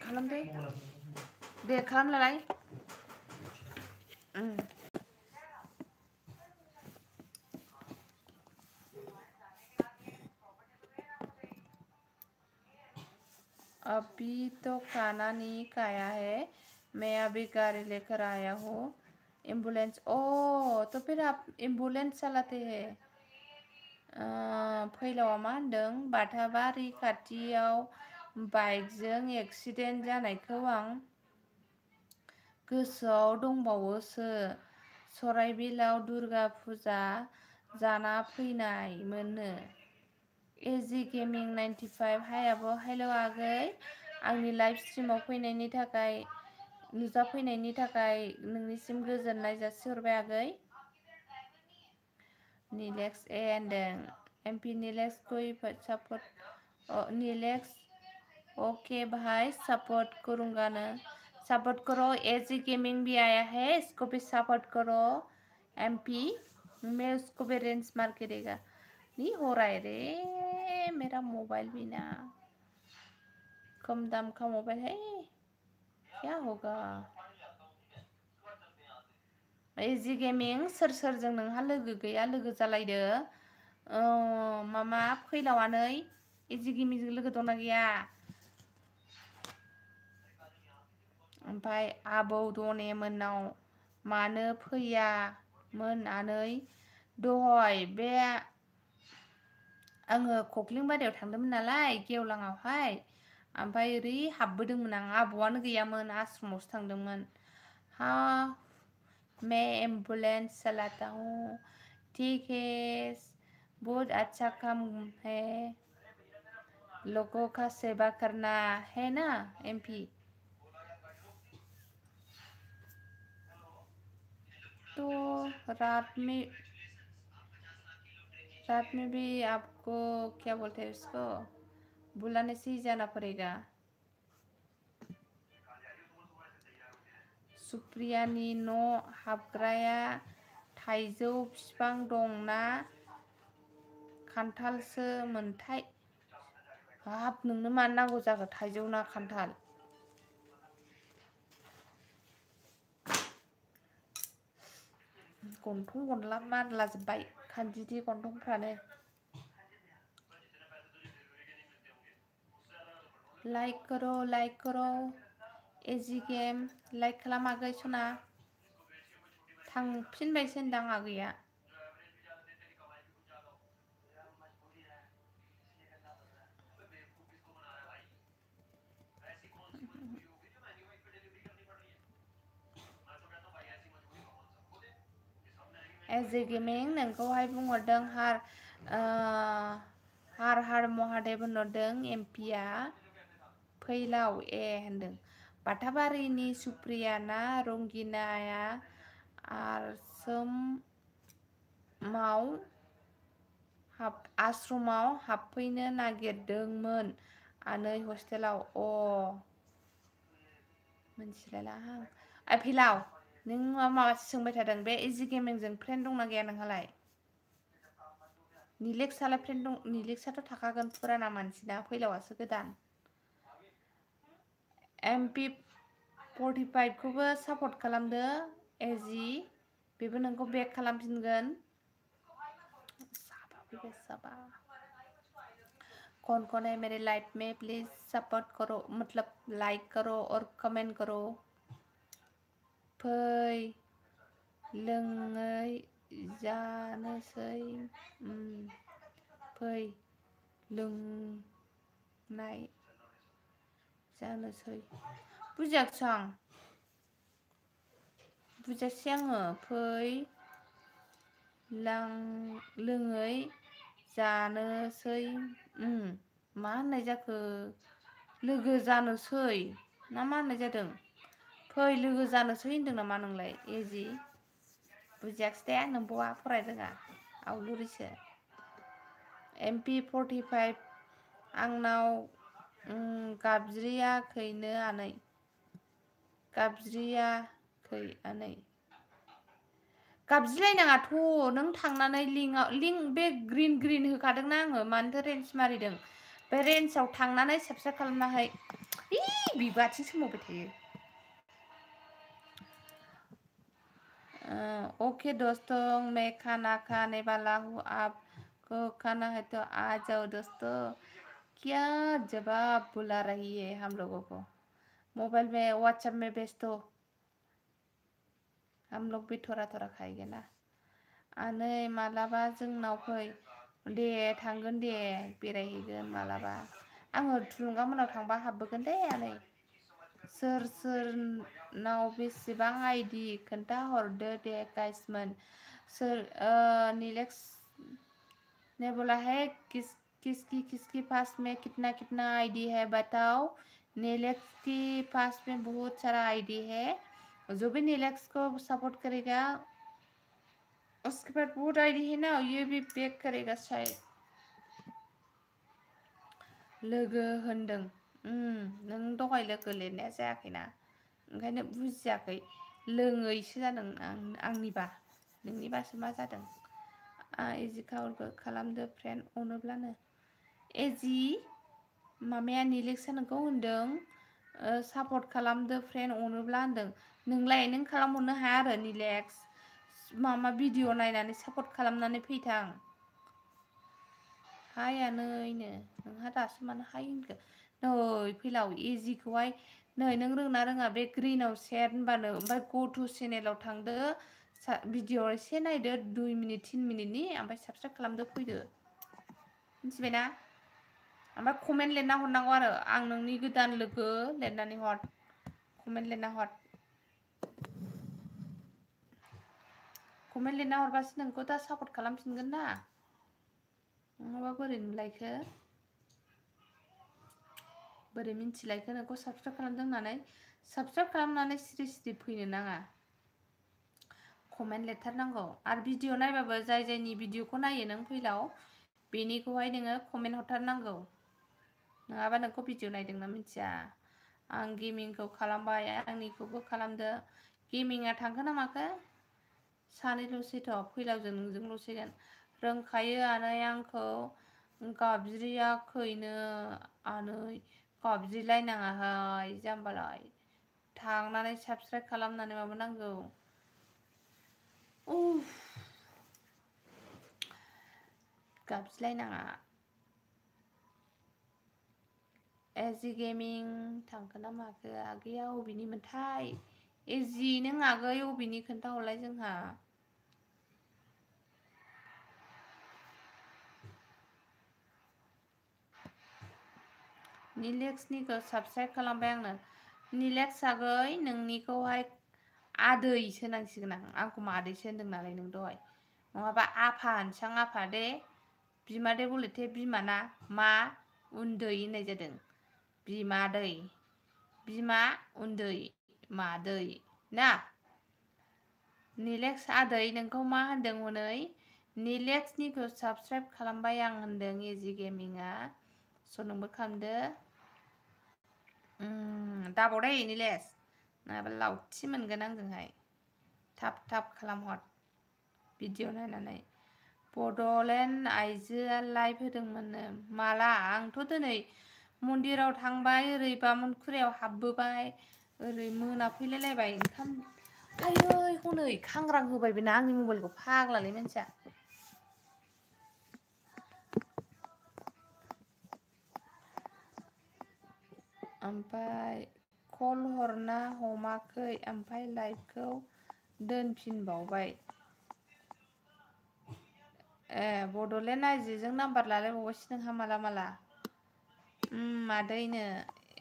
खालामदो दे खालामलालाय। अभी तो खाना नहीं खाया है, मैं अभी गाड़ी लेकर आया हूँ। एम्बुलेंस, ओ तो फिर आप एम्बुलेंस चलाते हैं। फैलावा मा होनदों बाथाबारि खाथियाव बाइकजों एक्सिडेन्ट जानायखौ आं गोसोआव दंबावोसो। सराइबिलाव दुर्गा फुजा जाना फैनायमोननो। एजि गेमिं 95 हाय आब' हेल' आगै, आंनि लाइभ स्ट्रिमाव फैनायनि थाखाय नुजाफैनायनि थाखाय नोंनिसिम गोजोननाय जासिहरबाय आगै। नीलेक्स ए होनदों MP नीलेक्स कोई सपोर्ट नीलेक्स ओके भाई सपोर्ट करूँगा ना। सपोर्ट करो, एजी गेमिंग भी आया है, इसको भी सपोर्ट करो। MP मैं उसको भी रेंज मार के देगा। नहीं हो रहा है रे मेरा मोबाइल भी ना, कम दाम का मोबाइल है, क्या होगा। एजी गेमिं सोर सोरजों नोंहा लोगो गैया लोगो जालायदो। मामा फैलावानै एजी गेमिंजों लोगो दंना गैया? ओमफ्राय आबौ दने मोननाव मानो फैयामोन आनै? दहय बे आङो खख्लिंबारियाव थांदोंमोन नालाय गेवलाङावहाय, ओमफ्राय ओरै हाबबोदोंमोन आं, आबौआनो गैयामोन, आश्रमावसो थांदोंमोन। हाँ मैं एम्बुलेंस चलाता हूँ। ठीक है, बहुत अच्छा काम है, लोगों का सेवा करना है ना MP। तो रात में भी आपको क्या बोलते हैं उसको, बुलाने से ही जाना पड़ेगा। सुप्रियानि न' हाबग्राया थाइजौ बिफां दंना खान्थालसो मोनथाय? हाब नोंनो मानो नांगौ जाखो थाइजौ ना खान्थाल? गन्थं गनला मानलाजोब्बाय खानजिथि गन्थंफ्रानो। लाइक करो एजी गेम लाइक खालाम आगै सना। थांफिनबायसो होनदां आगैया। एजी गेमिं नोंखौहाय बुंहरदों हार हार महादेब होनहरदों MPआ। फैलाव ए होनदों बाथाबारिनि सुप्रिया ना रंगिनाया आश्रमाव हाबफैनो नागिरदोंमोन आनै हस्टेलाव। मिथिलायलाहां। फैलाव नों माबासो सोंबाय थादों, बे इजि गेमिंजों फ्रेन्ड दंना गैया नोंहालाय? नीलेक्सआलाय फ्रेन्ड दं? नीलेक्सआथ' थाखागोन, फुराना मानसिना, फैलावासो गोदान। MP 45 खौबो सापर्ट खालामदो एजि, बेबो नोंखौ बेक खालामफिनगोन। कौन है मेरे लाइफ में प्लीज सपोर्ट करो, मतलब लाइक करो और कमेंट करो। फै लोङै जानोसै, फै लोंनाय जानोसै। बुजियाखिसै आं, बुजियासै आङो। फै लोङै जानोसै मा होननाय जाखो लोगो जानोसै ना मा होननाय जादों फै लोगो जानोसै होनदों नामा नोंलाय एजि बुजियाखिसै दे नोंबौआ फराय रोङा आवलुरिसो MP45 आंनाव गाबज्रियाखैनो आनै गाबज्रियाखै आनै गाबज्रिलायनाङाथ' नों थांनानै लिंक बे ग्रिन होखादोंना आङो मानोथो रेन्ज मारिदों बे रेन्जआव थांनानै साबसक्राइब खालामनाहाय बिबो आथिं सोमावबाय थायो ओके दोस्तों मैं खाना खाने वाला हूँ आपको खाना है तो आ जाओ दोस्तों क्या जवाब बुला रही है हम लोगों को मोबाइल में व्हाट्सएप में भेज दो हम लोग भी थोड़ा थोड़ा खाएंगे ना आनै मालाबा जोंनाव फै दे थांगोन दे बेरायहैगोन मालाबा आङो थुलुंगा मोनाव थांबा हाबबोगोन दे आनै सोरनाव बेसेबां आइडि खोन्था हरदो दे गाइसमोन सोर नीलेक्स ने बोला है किसकी पास में कितना कितना आईडी है बताओ नीलेक्स के पास में बहुत सारा आईडी है जो भी नीलेक्स को सपोर्ट करेगा उसके बाद बहुत आईडी है ना ये भी बैक करेगा शायद लोगो होनदों नों दहाय लोगो लिरनाया जायाखैना ओंखायनो बुजियाखै लोङैसो जादों आंनिबा नोंनिबासो मा जादों एजि काउलबो खालामदो फ्रेन्ड अनोब्लानो एजि मामाया नीलेक्सआ नोंखौ होनदों सापर्ट खालामदो फ्रेन्ड अनोब्ला होनदों नोंलाय नों खालामहरनो हाया आरो नीलेक्स मामा भिडिअ नायनानै सापर्ट खालामनानै फैथां हाया नैनो नोंहा दासो मानो हाय होनखो नै फैलाव एजिखौहाय नै नों रोंना रोङा बे ग्रिनाव सेर होनबानो ओमफ्राय गटु चेनेलाव थांदो भिडिअ एसे नायदो 2 मिनिट 3 मिनिटनि ओमफ्राय साबसक्राइब खालामदो फैदो मिथिबायना ओमफ्राय कमेन्ट लिरना हरनांगौ आरो आं नोंनि गोदान लोगो लिरनानै हर कमेन्ट लिरना हर कमेन्ट लिरना हरबासो नोंखौ दा सापर्ट खालामफिनगोन ना नङाबा बोरै नुलायखो बोरै मिन्थिलायखो नोंखौ साबसक्राइब खालामदों होननानै साबसक्राइब खालामनानै सिरि सिरि फैनो नाङा कमेन्ट लिरथारनांगौ आरो भिडिअ नायबाबो जाय जायनि भिडिअखौ नायो नों फैलाव बेनिखौहाय नोङो कमेन्ट हरथारनांगौ नङाबा नोंखौ भिडिअ नायदोंना मिथिया आं गेमिंखौ खालामबाय आंनिखौबो खालामदो गेमिंआ थांखो ना माखो सानैल'सैथ' फैलावजों नोंजोंल'सैगोन रोंखायो आनै आंखौ गाबज्रियाखैनो आनै गाबज्रिलायनाङाहाय जाम्बालाय थांनानै साबसक्राइब खालामनानै माबानांगौ गाबज्रिलायनाङा एजि गेमिं थांखो ना माखो आगैया अबेनिमोनथाय एजि नों आगै अबेनि खोन्थाहरलाय जोंहा नीलेक्सनिखौ साबसक्राइब खालामबाय आंनो नीलेक्स आगै नोंनिखौहाय आदैसो होनांसिगोन आंखौ मादैसो होनदों नालाय नों दहाय नङाबा आफा होनसां आफा दे बिमादै बलेथे बिमाना मा उन्दै होननाय जादों बिमादै बिमा उन्दै मादै ना नीलेक्स आदै नोंखौ मा होनदों हनै नीलेक्सनिखौ साबसक्राइब खालामबाय आं होनदों एजि गेमिंआ स' नोंबो खालामदो दाबावदै नीलेक्स नङाबा लावथि मोनगोन आंजोंहाय थाब थाब खालामहर भिडिअ नायनानै बड'लेण्ड आइजोआ लाइभ होदोंमोननो माला आंथ' दिनै मन्दिराव थांबाय ओरै बामोनखुरायाव हाबबोबाय ओरै मोनाफैलायलायबाय ओंखाम आयै हनै खांग्रां होबाय बेना आंनि मबाइलखौ फाग्लालै मानसिया ओमफ्राय कल हरना हमाखै ओमफ्राय लाइभखौ दोनफिनबावबाय बड'लेण्ड आइजोजों नाम्बार लालायबावबायसो नोंहा माला माला मादैनो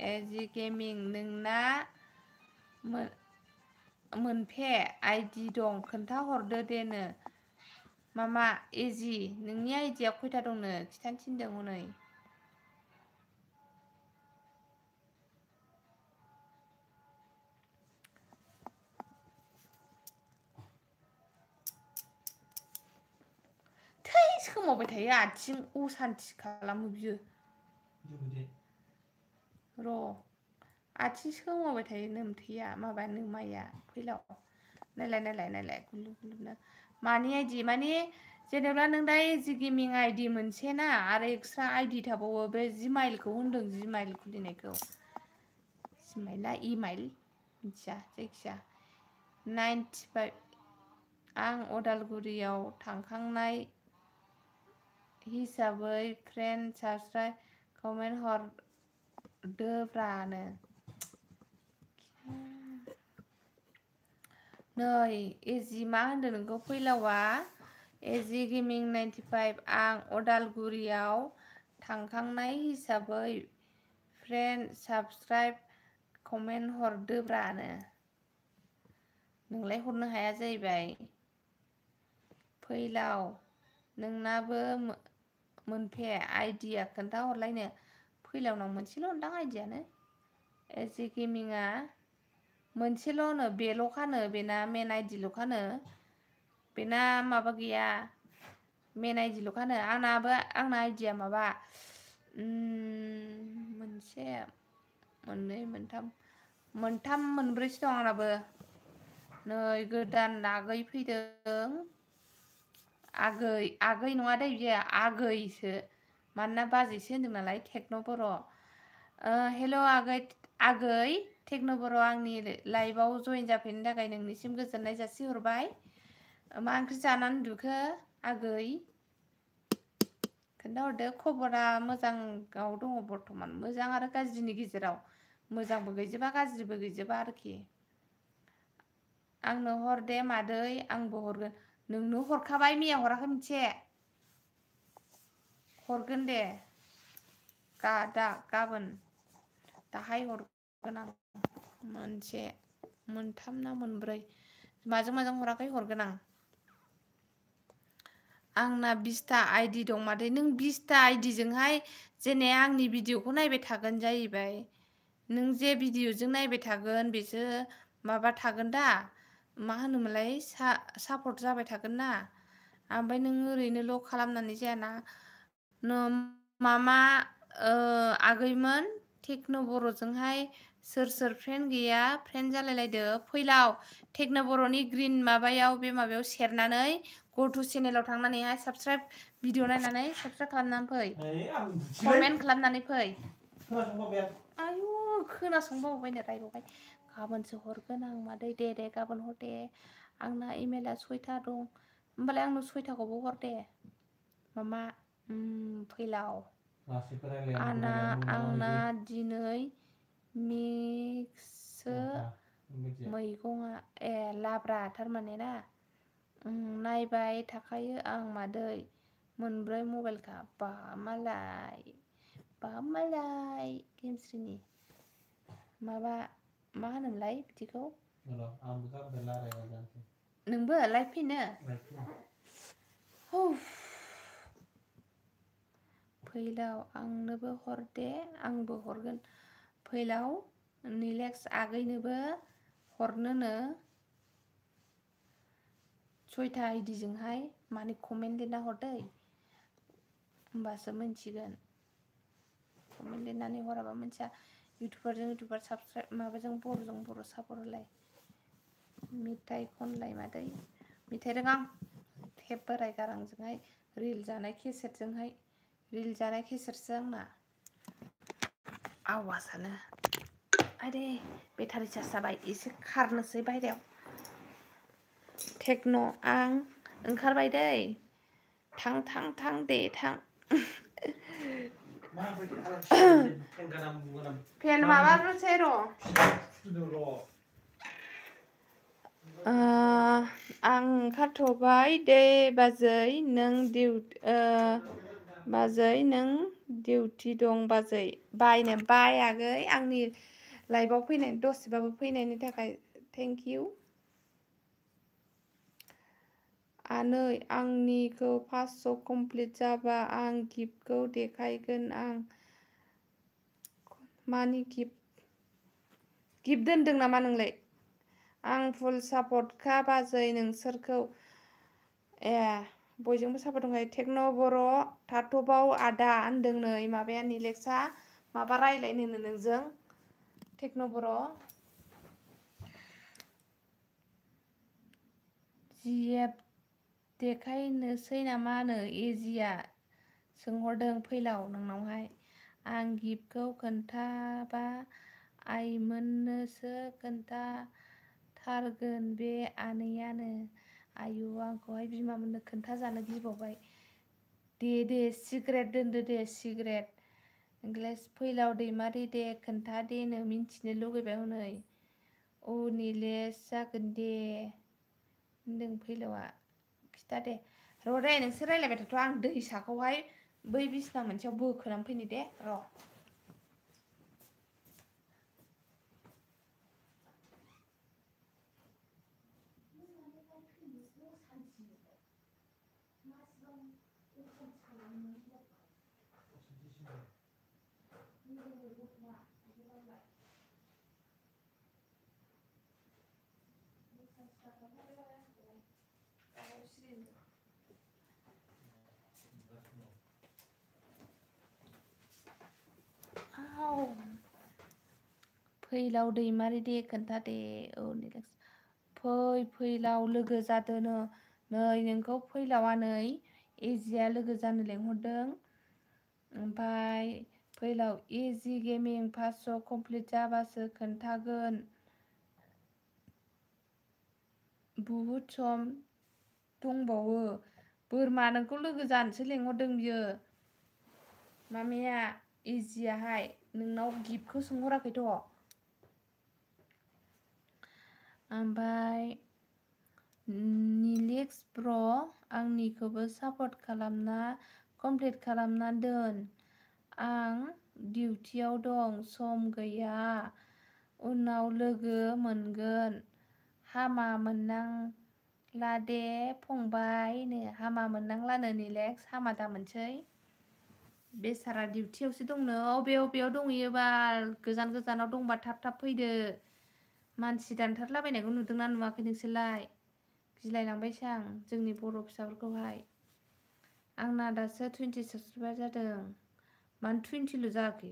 एजि गेमिं नोंना मोनफे आइडि दं खोन्थाहरदो देनो मामा एजि नोंनि आइडिया खयथा दंनो खिथानो थिनदों हनै थै सोमावबाय थायो आथिं असान्थि खालामो बियो र' आथिं सोमावबाय थायो नोमथैया माबा नोमाया फैलाव नायलाय गुलुब गुलुबनो मानि आइडि माने जेनेबा नों दा एजि गेमिं आइडि मोनसे ना आरो एक्सट्रा आइडि थाबावो बे जिमाइलखौ होनदों जिमाइल खुलिनायखौ जिमाइला इमाइल मिथिया जायखिया 95 आं अदालगुरियाव थांखांनाय हिसाबै फ्रेन्ड साबस्क्राइब कमेन्ट हरदोब्रानो नै एजि मा होनदों नोंखौ फैलावा एजि गेमिं 95 आं अदालगुरियाव थांखांनाय हिसाबै फ्रेन्ड साबस्क्राइब कमेन्ट हरदोब्रानो नोंलाय हरनो हाया जाहैबाय फैलाव नोंनाबो मोनफे आइडिया खोन्थाहरलायनो फैलावनाव मोनसेल' होनदां आइडियानो एजि गेमिंआ मोनसेल'नो बेल'खानो बेना मेन आइडिल'खानो बेना माबा गैया मेन आइडिल'खानो आंना आइडिया माबा मोनसे मोननै मोनथाम मोनब्रैसो दं आंनाबो नै गोदान आगै फैदों आगै नङा दै बियो आगैसो मानोना बाजैसो होनदों नालाय टेक्न' बर' हेल' आगै टेक्न' बर' आंनि लाइभआव जयेन जाफैनो थाखाय नोंनिसिम गोजोननाय जासिहरबाय मा ओंख्रि जानानै उन्दुखो आगै खोन्थाहरदो खबरा मोजाङाव दङ बर्थमान मोजां आरो गाज्रिनि गेजेराव मोजांबो गैजोबा गाज्रिबो गैजोबा आरोखि आंनो हर दे मादै आंबो हरगोन नोंनो हरखाबाय मैया हराखै मोनसे हरगोन दे गाबोन दाहाय हरगोन आं मोनसे मोनथाम ना मोनब्रै माजों हराखै हरगोन आं आंना 20टा आइडि दं मादै नों 20टा आइडिजोंहाय जेने आंनि भिडिअखौ नायबाय थागोन जाहैबाय नों जे भिडिअजों नायबाय थागोन बेसो माबा थागोन दा मा होनोमोनलाय सापर्ट जाबाय थागोन ना ओमफ्राय नों ओरैनोल' खालामनानै जायाना मामा आगैमोन टेक्न' बर'जोंहाय सोर फ्रेन्ड गैया फ्रेन्ड जालायलायदो फैलाव टेक्न' बर'नि ग्रिन माबायाव बे माबायाव सेरनानै गटु चेनेलाव थांनानैहाय साबस्क्राइब भिडिअ नायनानै साबस्क्राइब खालामनानै फै कमेन्ट खालामनानै फै आयु खोनासंबावबायनो रायबावबाय गाबोनसो हरगोन आं मादै दे गाबोन हर दे आंना इमेला 6टा दं होमबालाय आंनो 6टाखौबो हर दे मामा फैलाव आंना दिनै मिक्सो मैगङा लाब्रा थारमाने ना नायबाय थाखायो आं मादै मोनब्रै मबाइलखा बा मालाय गेमस्रिनि माबा मा होनोमोनलाय बिदिखौ नोंबो लाइभ फैनो फैलाव आंनोबो हर दे आंबो हरगोन फैलाव निलेक्स आगैनोबो हरनोनो 6टा आइडिजोंहाय माने कमेन्ट लिरना हरदै होमबासो मिन्थिगोन कमेन्ट लिरनानै हराबा मिन्थिया इउटुबारजों इउटुबार साबस्क्राइब माबाजों बर'जों बर' सापर्ट होलाय मेथाइ खनलाय मादै मेथाइ रोङां टेप बोराय गारांजोंहाय रिल जानाय केसेटसो आंना आवाजानो आरे बेटारि चार्ज जाबाय एसे खारनोसै बायहेरायाव टेक्न' आं ओंखारबाय दै थां दे थां फेन माबाग्रोसै र' आं ओंखारथ'बाय दे बाजै नों डिउटि दं बाजै बाय आगै आंनि लाइभआव फैनाय दसेबाबो फैनायनि थाखाय थेंक इउ आनै आंनिखौ 500 कमप्लिट जाबा आं गिफ्टखौ देखायगोन। आं मानि गिफ्ट दोनदों नामा नोंलाय? आं फुल सापर्टखा बाजै नोंसोरखौ। ए बयजोंबो सापर्ट दंखायो। टेक्न' बर' थाथ'बाव आदा होनदों नै माबाया निलेक्सआ माबा रायलायनो नोंजों टेक्न' बर'। जिएफ देखायनोसै नामानो एजिया सोंहरदों फैलाव नोंनावहाय। आं गिफ्टखौ खोन्थाबा आइमोननोसो खोन्थाथारगोन बे आनैयानो। आयु आंखौहाय बिमामोननो खोन्थाजानो गिबावबाय। दे सिक्रेट दोनदो दे सिक्रेट। इंग्लिस फैलाव दैमारि दे खोन्था देनो मिन्थिनो लुगैबाय हनै। औ निलेस जागोन दे होनदों फैलावआ। खिथा दे र' दे नोंसोर रायलायबाय थाथ'। आं दैसाखौहाय बै बिसिना मोनसेयाव बोखोनानै फैनो दे र'। फैलाव दैमारि दे खोन्था दे। औ निलेक्स फैलाव लोगो जादोनो नै नोंखौ फैलावा नै एजिया लोगो जानो लेंहरदों। ओमफ्राय फैलाव इजि गेमिं 500 कमप्लिट जाबासो खोन्थागोन। बुहुद सम दंबावो। बोरमा नोंखौ लोगो जानोसो लेंहरदों बियो मामिया इजियाहाय। नोंनाव गिफ्टखौ सोंहराखैथ'। ओमफ्राय निलेक्स ब्र' आंनिखौबो सापर्ट खालामना कमप्लिट खालामना दोन। आं डिउटियाव दं सम गैया उनाव लोगो मोनगोन। हामा मोननांला दे फंबायनो। हामा मोननांलानो निलेक्स हामा दामोनसै। बेसारा डिउटियावसो दंनो। अबेयाव दंहैयोबा गोजान गोजानाव दंबा थाब थाब फैदो। मानसि दानथारलाबायनायखौ नुदोंना नुवाखै नोंसोरलाय? गिलायलांबायसो आं जोंनि बर' फिसाफोरखौहाय। आंना दासो 20 साबसक्राइबार जादों। मानो 20ल' जायाखै?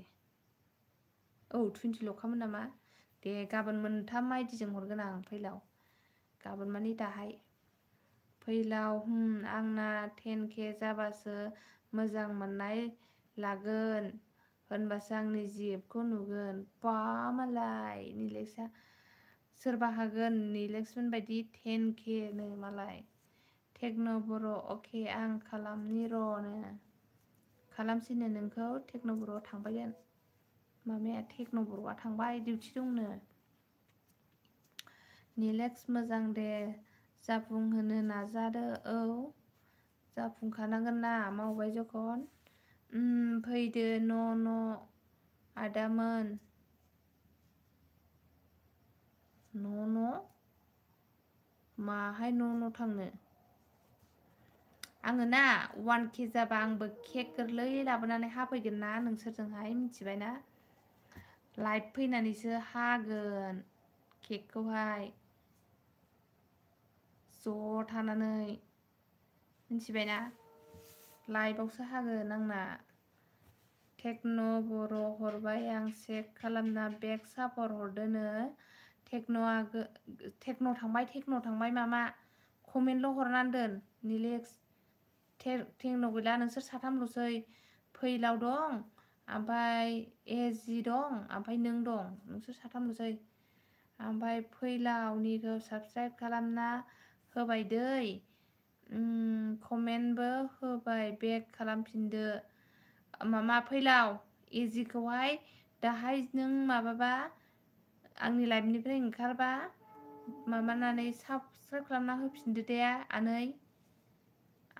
औ 20ल'खामोन नामा? दे गाबोन मोनथाम आइडिजों हरगोन आं फैलाव। गाबोन मानि दाहाय। फैलाव आंना 10K जाबासो मोजां मोननाय लागोन होनबासो आंनि जिएफखौ नुगोन। बा मालाय निलेक्सआ सोरबा हागोन निलेक्समोन बायदि 10K नो मालाय। टेक्न' बर' अके आं खालामनि र'नो। खालामसैनो नोंखौ टेक्न' बर'आव थांबायगोन। मामाया टेक्न' बर'आ थांबाय डिउटि दंनो। निलेक्स मोजां दे जाफुंहोनो नाजादो। औ जाफुंखानांगोन ना मावबाय जखन। फैदो न' आदामोन। न' माहाय न' थांनो? आङो ना 1K जाबा आंबो केक गोरलै लाबोनानै हाफैगोन ना नोंसोरजोंहाय मिथिबाय ना? लाइभ फैनानैसो हागोन केकखौहाय ज' थानानै मिथिबायना? लाइभआवसो हागोन आंना। टेक्न' बर' हरबाय आं चेक खालामना बेक सापर हरदोनो। टेक्न' थांबाय मामा कमेन्टल' हरनानै दोन। निलेक्स टेक्न' गैला नोंसोर साथामल'सै। फैलाव दं ओमफ्राय एजि दं ओमफ्राय नों दं नोंसोर साथामल'सै। ओमफ्राय फैलावनिखौ साबसक्राइब खालामना होबाय दै। कमेन्टबो होबाय बेक खालामफिनदो। मामा फैलाव इजिखौहाय दाहाय नों माबाबा आंनि लाइभनिफ्राय ओंखारबा माबानानै साबसक्राइब खालामना होफिनदो दे आनै।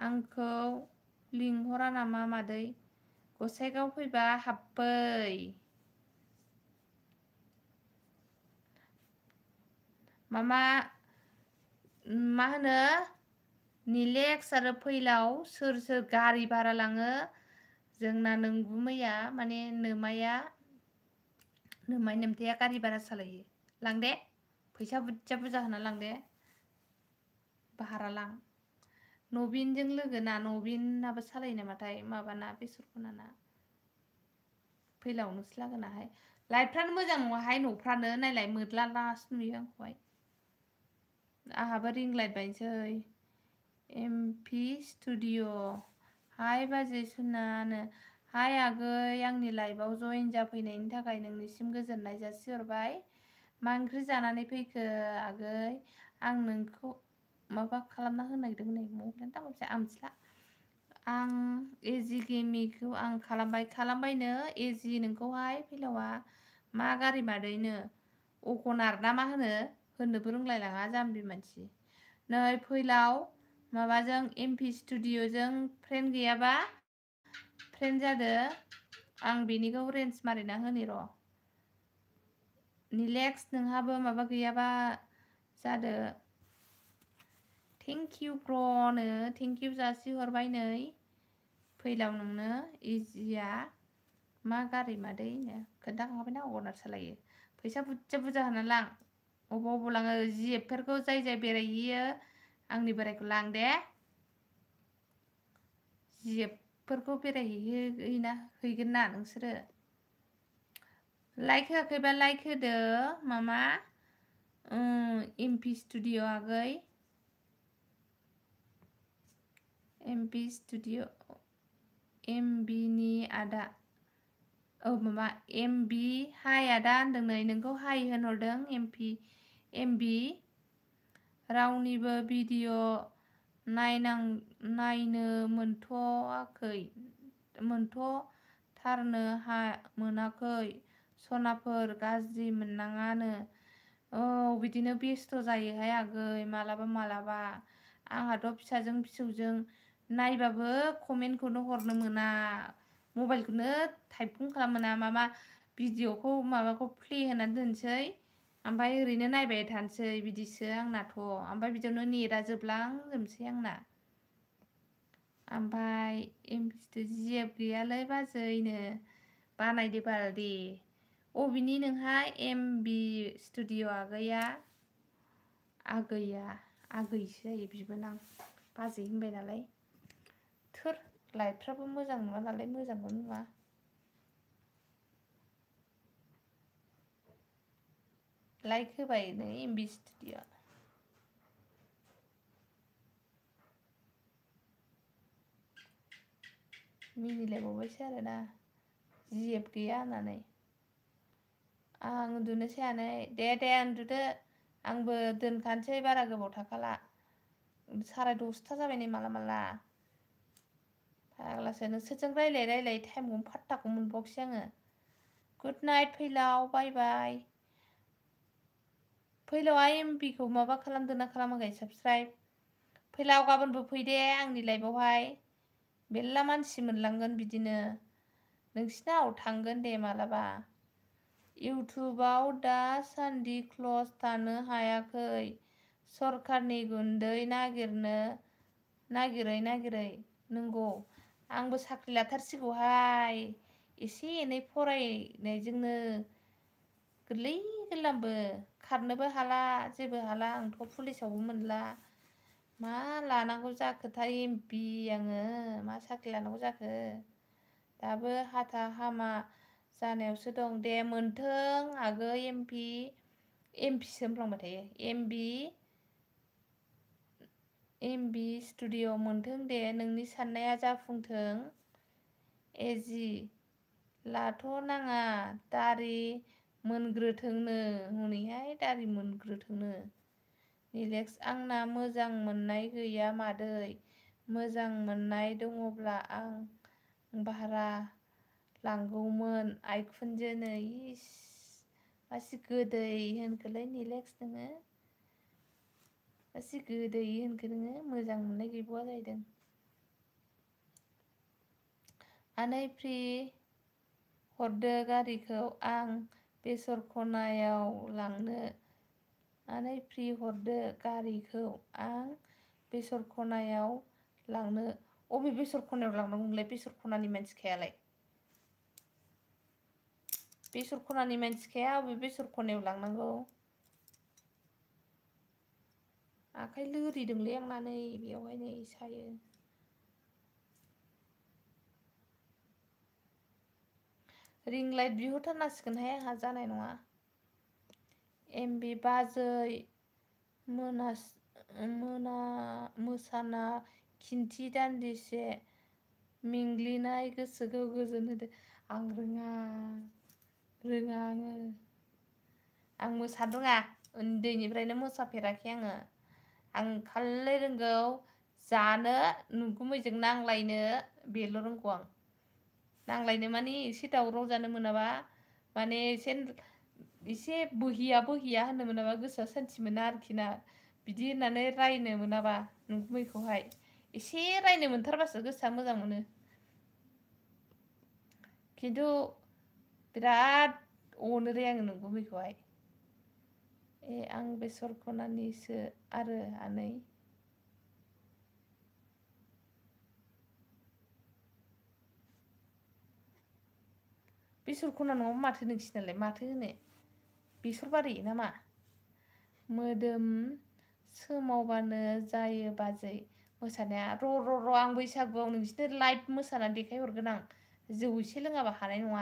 आंखौ लिंहरा नामा मादै? गसाइगाव फैबा हाबफै। मामा मा होनो निलेक्स आरो फैलाव सोर सोर गारि भारा लाङो जोंना नोंगुमैया माने नोमाया नोमाय नोमथाया गारि भारा सालायो लांदे फैसा बुरजा बुरजा होना लांदे भारा लां नबिनजों लोगोना नबिनाबो सालायो नामाथाय माबाना बेसरखनाना फैलाव नोंसो लागोनाहाय लाइटफ्रानो मोजां नङाहाय न'फ्रानो नायलाय मोद्ला लास नुयो आंखौहाय आंहाबो रिं लाइट बायनोसै एमपि स्टुडिअ हाय बाजै सुनानो हाय आगै आंनि लाइभआव जइन जाफैनायनि थाखाय नोंनिसिम गोजोननाय जासिहरबाय मा ओंख्रि जानानै फैखो आगै आं नोंखौ माबा खालामना होनो नागिरदोंमोन नै मबाइलानो दांबायसै आं मिथिला आं एजि गेमिखौ आं खालामबायनो एजि नोंखौहाय फैलावा मा गारि मादैनो अगनार ना मा होननोबो रोंलायलाङा जाम्बि मानसि नै फैलाव माबाजों एमपि स्टुडिअजों फ्रेन्ड गैयाबा फ्रेन्ड जादो आं बेनिखौ रेन्ज मारिना होनि र' निलेक्स नोंहाबो माबा गैयाबा जादो थेंक इउ ब्र'नो थेंक इउ जासिहरबाय नै फैलाव नोंनो इजिया मा गारि मादैनो खोन्थाखांखाबायना अगनार सालायो फैसा बुरजा बुरजा होना लां अबाव लाङो जिएफफोरखौ जाय जाय बेरायहैयो आंनि बोरायखौ लां दे जिएफफोरखौ हैगोन ना नोंसोरो लाइक होआखैबा लाइक होदो मामा एमपि स्टुडिअ आगै एमपि स्टुडिअ एमबिनि आदा माबा एमबि हाय आदा होनदों नै नोंखौ हाय होनहरदों एमबि रावनिबो भिडिअ नायनो मोनथ'थारनो मोनाखै सनाफोर गाज्रि मोननाङानो बिदिनो बेस्थ' जायोहाय आगै मालाबा आंहाथ' फिसाजों फिसौजों नायबाबो कमेन्टखौनो हरनो मोना मबाइलखौनो टाइपखौनो खालामनो मोना माबा भिडिअखौ माबाखौ प्ले होनानै दोनसै ओमफ्राय ओरैनो नायबाय थानोसै बिदिसो आंनाथ' ओमफ्राय बिदियावनो नेटआ जोबलांजोबनोसै आंना ओमफ्राय जिएफ गैयालै बाजैनो बानायदो बाल दे अबेनि नोंहा एमबि स्टुडिअ आगैया आगैसो जायो बिबोनां बाजै होनबाय नालाय थोर लाइटफ्राबो मोजां नङा नालाय मोजांखौनो नुवा लाइक होबाय नै एमबि स्टुडिअ मिनिलायबावबायसो आरोना जिएफ गैया होननानै आं उन्दुनोसै आनै दे उन्दुदो आंबो दोनखानोसै बारा गोबाव थाखाला 10:30 जाबाय नै माला फाग्लासो नोंसोरजों रायलाय टाइमखौनो फात्ताखौ मोनबावाखिसै आङो गुड नाइट फैलाव बाय बाय फैलावा एमबिखौ माबा खालामदोंना खालामाखै साबस्क्राइब फैलाव गाबोनबो फै दे आंनि लाइभआवहाय मेरला मानसि मोनलांगोन बिदिनो नोंसिनाव थांगोन दे मालाबा इउटुबाव दासान्दि क्ल'ज थानो हायाखै सरकारनि गुन्दै नागिरै नंगौ आंबो साख्रि लाथारसिगौहाय एसे एनै फरायनायजोंनो गोरलै गोरलामबो खारनोबो हाला जेबो हाला आंथ' पुलिसावबो मोनला मा लानांगौ जाखोथाय एमपि आङो मा साख्रि लानांगौ जाखो दाबो हाथा हामा जानायावसो दं दे मोनथों आगै एमपिसो होनफ्लांबाय थायो एमबि स्टुडिअ मोनथों दे नोंनि साननाया जाफुंथों एजि लाथ' नाङा दारि मोनग्रोथोंनो हनैहाय दारि मोनग्रोथोंनो निलेक्स आंना मोजां मोननाय गैया मादै मोजां मोननाय दङब्ला आं भारा लांगौमोन आइखुनजोनो इस मासि गोदै होनखोलै निलेक्स नोङो मासि गोदै होनखो नोङो मोजां मोननाय गैबावा जाहैदों आनै फ्रि हरदो गारिखौ आं बेसरखनायाव लांनो आनै फ्रि हरदो गारिखौ आं बेसर खनायाव लांनो अबे बेसर खनायाव लांनांगौ नोंलाय बेसर खनानि मानसिखायालाय बेसर खनानि मानसिखाया अबे बेसर खनायाव लांनांगौ आखाइ लोरिदोंलै आंना नै बेयावहाय नै सायो रिं लाइट बिहरथारनांसिगोनहाय आंहा जानाय नङा एमबि बाजै मोसाना खिन्थि दान्दिसे मेंग्लिनाय गोसोखौ गोजोन होदो आं रोङा आङो आं मोसानो रोङा उन्दैनिफ्रायनो मोसाफेराखै आं खालि रोंगौ जानो नोंगुमैजों नांलायनो बेल' रोंगौ आं नांलायनो माने एसे दावराव जानो मोनाबा माने एसे बोहिया होननो मोनाबा गोसोआ सान्थि मोना आरोखि ना बिदि होननानै रायनो मोनाबा नोंगुमैखौहाय एसे रायनो मोनथारबासो गोसोआ मोजां मोनो खिन्थु बिराद अनो आङो नोंगुमैखौहाय आं बेसर खनानिसो आरो आनै बेसर खना नङाबा माथो नोंसिनालाय माथो होनो बेसर बारि नामा मोदोम सोमावबानो जायो बाजै मोसानाया र' आं बैसागुआव नोंसिनो लाइभ मोसानानै देखायहरगोन आं जौ एसे लोङाबा हानाय नङा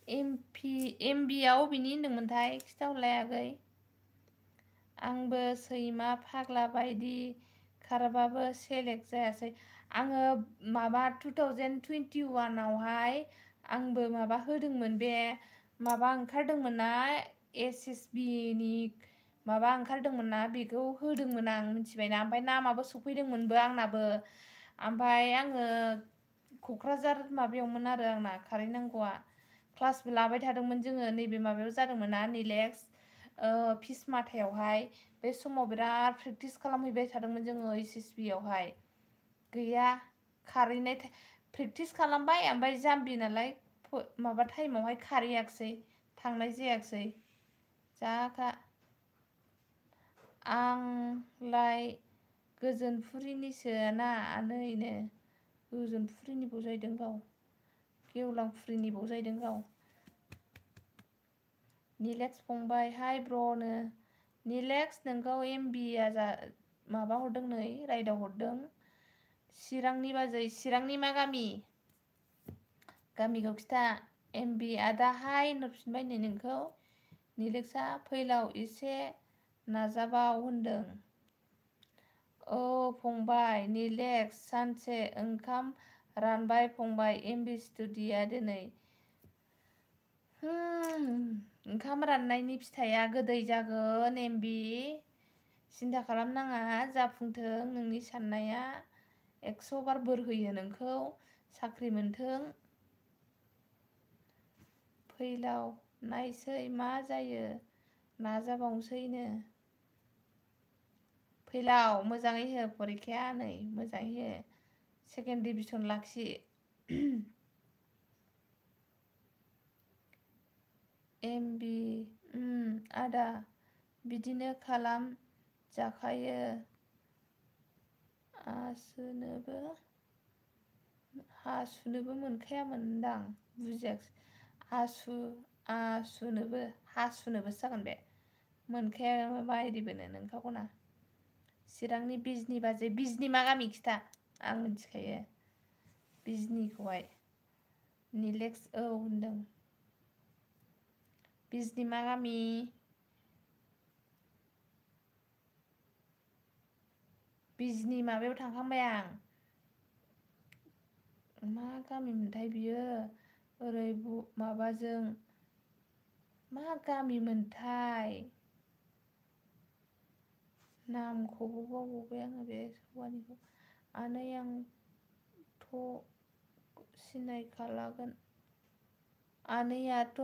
एमबिआव बिनि होनदोंमोनथाय खिथाहरलाय आगै आंबो सैमा फाग्ला बायदि खारबाबो सेलेक्ट जायासै आङो माबा 2021आवहाय आंबो माबा होदोंमोन बे माबा ओंखारदोंमोन ना एसएसबिनि माबा ओंखारदोंमोन ना बेखौ होदोंमोन आं मिथिबायना ओमफ्राय नामाबो सफैदोंमोनबो आंनाबो ओमफ्राय आङो क'क्राझार माबायावमोन आरो आंना खारहैनांगौआ क्लासबो लाबाय थादोंमोन जोङो नैबे माबायाव जादोंमोन ना निलेक्स फिस माथायावहाय बे समाव बिराद प्रेक्टिस खालामहैबाय थादोंमोन जोङो एसएसबियावहाय गैया खारहैनाय प्रेक्टिस खालामबाय ओमफ्राय जाम्बि नालाय माबा टाइमावहाय खारहैयाखिसै थांनाय जायाखिसै जाखा आंलाय गोजोनफुरिनिसो ना आनैनो गोजोनफुरिनिबो जाहैदों गाव गेवलांफुरिनिबो जाहैदों गाव निलेक्स फंबाय हाय ब्र'नो निलेक्स नोंखौ एमबिआ माबा हरदों नै रायदाव हरदों चिरांनि बाजै चिरांनि मा गामिखौ खिथा एमबि आदाहाय होनहरफिनबाय नै नोंखौ निलेक्सआ फैलाव एसे नाजाबाव होनदों औ फंबाय निलेक्स सानसे ओंखाम रानबाय फंबाय एमबि स्टुडिय'आ दिनै ओंखाम राननायनि फिथाइया गोदै जागोन एमबि सिन्था खालामनाङा जाफुंथों नोंनि साननाया 100 बार बोर होयो नोंखौ साख्रि मोनथों फैलाव नायसै मा जायो नाजाबावसैनो फैलाव मोजाङै हो फरिखाया नै मोजाङै हो सेकेन्ड डिभिजन लाखि एमबि आदा बिदिनो खालाम जाखायो हासुनोबो मोनखायामोनदां बुजियाखिसै हासुनोबो जागोन बे मोनखाया बायदिबोनो नोंखागौना चिरांनि बिजनि बाजै बिजनि मा गामि खिथा आं मिथिखायो बिजनिखौहाय निलेक्स औ होनदों बिजनि मा गामि बिजनि माबायाव थांखांबाय आं मा गामि मोनथाय बियो ओरै माबाजों मा गामि मोनथाय नामखौबो बावबावबाय आङो बे हौवानिखौ आनै आंथ' सिनायखालागोन आनैयाथ'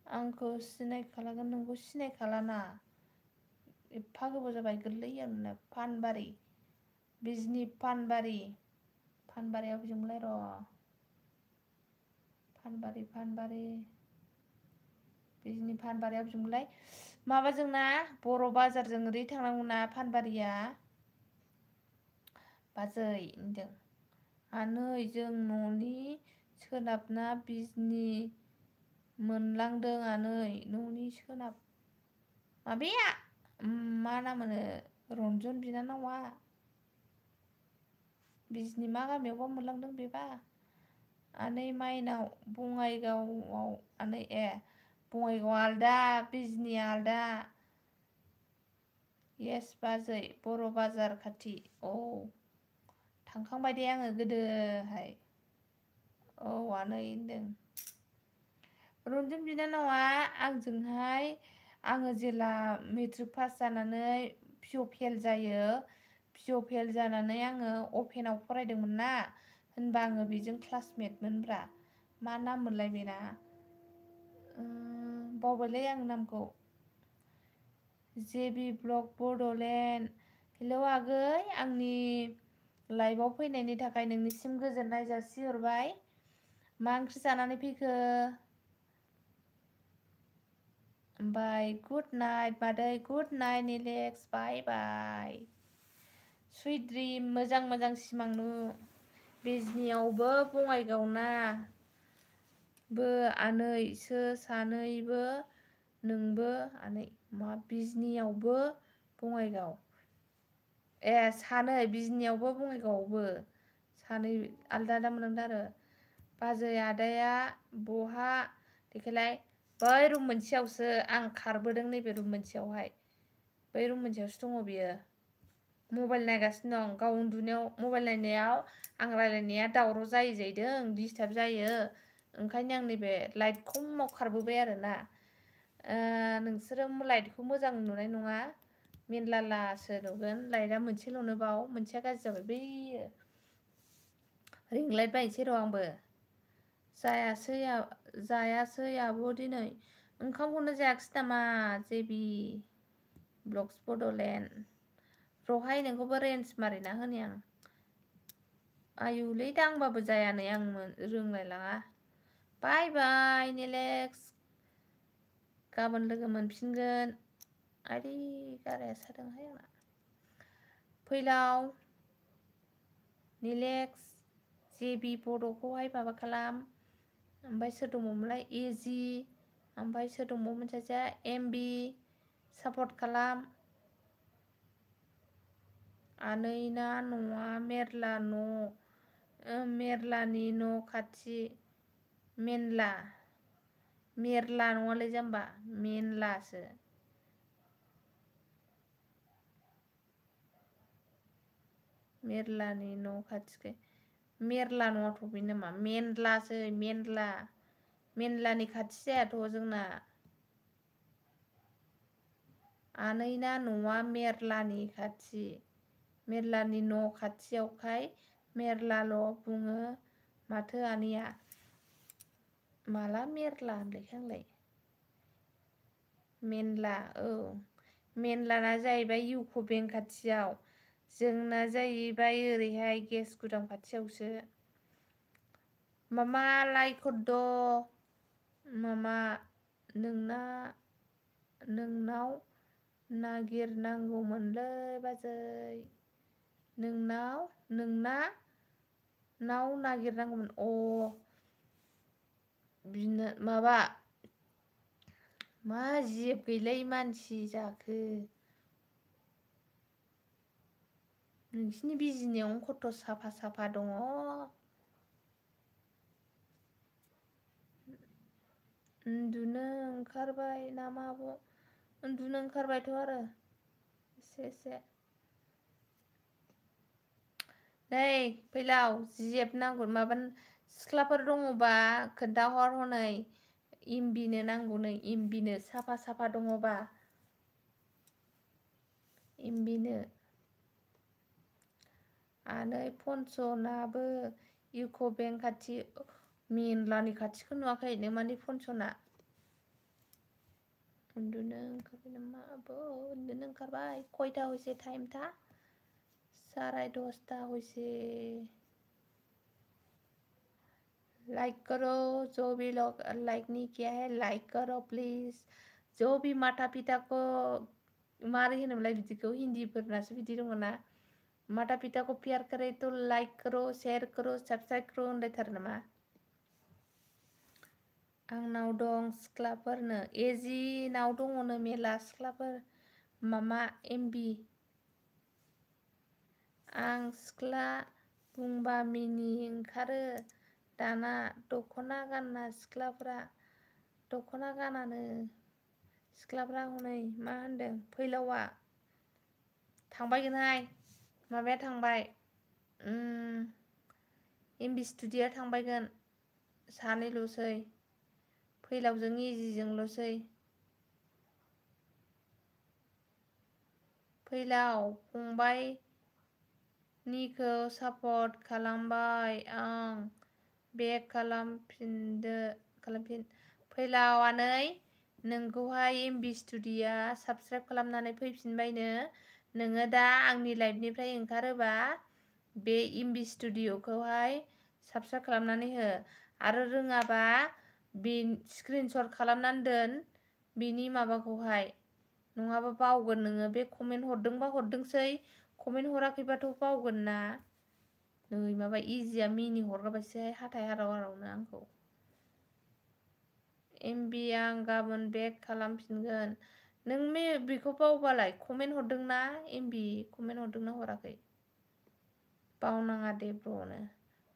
आंखौ सिनायखालागोन नोंखौ सिनायखालाना एफा गोबाव जाबाय गोरलैयावनो फानबारि बिजनि फानबारियाव बिजोंलाय र' फानबारि बिजनि फानबारियाव बिजोंलाय माबा जोंना बर' बाजारजों ओरै थांनांगौना फानबारिया बाजै होनदों आनै जों न'नि सोनाबना बिजनि मोनलांदों आनै न'नि सोनाब माबाया मा नाम होनो रन्जन बिनानावा बिजनि मा गामियावबा मोनलांदों बेबा आनै माइनाव बङाइगावआव आनै बङाइगाव आलदा बिजनिया आलदा येस बाजै बर' बाजार खाथि थांखांबाय दे आङो गोदोहाय आनै होनदों रन्जन बिनानावा आंजोंहाय आङो जेला मेट्रिक पास जानानै पिअ फेल जायो पिअ फेल जानानै आङो अपेनाव फरायदोंमोन ना होनबा आङो बेजों क्लासमेटमोनब्रा मा नाम मोनलाय बेना बावबायलै आं नामखौ जेबि ब्लक बड'लेण्ड हेलौ आगै आंनि लाइभआव फैनायनि थाखाय नोंनिसिम गोजोननाय जासिहरबाय मा ओंख्रि जानानै फैखो बाय गुड नाइट मादै गुड नाइट निलेक्स बाय बाय सुइट ड्रिम मोजां मोजां सिमां नु बिजनियावबो बङाइगावना बो आनैसो सानैबो नोंबो आनै मा बिजनियावबो बङाइगाव सानै बिजनियावबो बङाइगावआवबो सानै आलदा आलदा मोनलांदों आरो बाजै आदाया बहा देखायलाय बै रुम मोनसेयावसो आं खारबोदों नैबे रुम मोनसेयावहाय बै रुम मोनसेयावसो दङ बियो मबाइल नायगासिनो दं गाव उन्दुनायाव मबाइल नायनायाव आं रायलायनाया दावराव जायो जाहैदों डिस्टार्ब जायो ओंखायनो आं नैबे लाइट खमाव खारबोबाय आरोना नोंसोरो लाइटखौ मोजां नुनाय नङा मेनलालासो नुगोन लाइटआ मोनसेल'नो बाव मोनसेया गाज्रि जाबाय बैयो रिंलाइट बायनोसै र' आंबो जायासै आब' दिनै ओंखामखौनो जायाखिसै नामा जेबि ब्लक्स बड'लेण्ड र'हाय नोंखौबो रेन्ज मारिना होनि आं आयुलै दांबाबो जाया नै आं रोंलायलाङा बाय बाय निलेक्स गाबोन लोगो मोनफिनगोन आदै गाराया सादोंहाय आंना फैलाव निलेक्स जेबि बड'खौहाय माबा खालाम ओमफ्राय सोर दङमोनलाय एजि ओमफ्राय सोर दंबावोमोन सासेया एमबि सापर्ट खालाम आनैना न'आ मेरलानि न' खाथि मेरला नङालै जाम्बा मेनलासो मेरलानि न' खाथिखाय मेरला नङाथ' बे नामा मेनलासो मेनलानि खाथि जायाथ' जोंना आनैना न'आ मेरलानि खाथि मेरलानि न' खाथियावखाय मेरलाल' बुङो माथो आनैया माला मेरला होनलायखो आंलाय मेनला मेनलाना जाहैबाय इउक' बेंक खाथियाव जोंना जाहैबाय ओरैहाय गेस गुदाम खाथियावसो मामा लाइखद मामा नोंनाव नागिरनांगौमोनलै बाजै नोंनाव नागिरनांगौमोन बिनो माबा मा जिब गैलै मानसि जाखो नोंसिनि बिजिनियावनो खथ' साफा साफा दङ उन्दुनो ओंखारबाय नामा आब' उन्दुनो ओंखारबायथ' आरो एसे नै फैलाव जिएब नांगौ माबा सिख्लाफोर दङबा खोन्थाहर हनै इमबिनो नांगौ नै इमबिनो साफा दङबा इमबिनो आनै फनसनाबो इउक' बेंक खाथि मेनलानि खाथिखौ नुवाखै नों मानि फनसना उन्दुनो ओंखारबाय नामा आब' उन्दुनो ओंखारबाय खयथा हयसे टाइम था 10:30 हयसे लाइक करो, जो भी लोग लाइक नहीं किया है लाइक करो प्लीज। जो भी माता पिता को मारे होनोमोनलाय बिदिखौ हिन्दीफोरनासो बिदि दङ ना। माता पिता को प्यार करे तो लाइक करो, शेयर करो, सब्सक्राइब करो होनलायथारो नामा। आंनाव दं सिख्लाफोरनो, एजिनाव दङनो मेला सिख्लाफोर मामा एमबि। आं सिख्ला बुंबा मिनि ओंखारो दाना दख'ना गानना सिख्लाफ्रा दख'ना गानानो सिख्लाफ्रा हनै मा होनदों फैलावआ थांबायगोनहाय माबाया थांबाय एमबि स्टुडिय'आ थांबायगोन सानैल'सै फैलावजों इजिजोंल'सै। फैलाव फंबायनिखौ सापर्ट खालामबाय आं बेक खालामफिन फैलाव आनै नोंखौहाय एमबि स्टुडिय'आ साबस्क्राइब खालामनानै फैफिनबायनो। नोङो दा आंनि लाइभनिफ्राय ओंखारोबा बे एमबि स्टुडिय'खौहाय साबस्क्राइब खालामनानै हो आरो रोङाबा बे स्क्रिनशट खालामनानै दोन बिनि माबाखौहाय नङाबा बावगोन नोङो। बे कमेन्ट हरदोंबा हरदोंसै कमेन्ट हराखैबाथ' बावगोन ना। नै माबा इजिया मिनि हरगाबायसोहाय हाथाय हाराव हारावनो आंखौ। एमबि आं गाबोन बेक खालामफिनगोन। नों बेखौ बावबालाय कमेन्ट हरदोंना एमबि कमेन्ट हरदोंना हराखै बावनाङा दे ब्र'नो।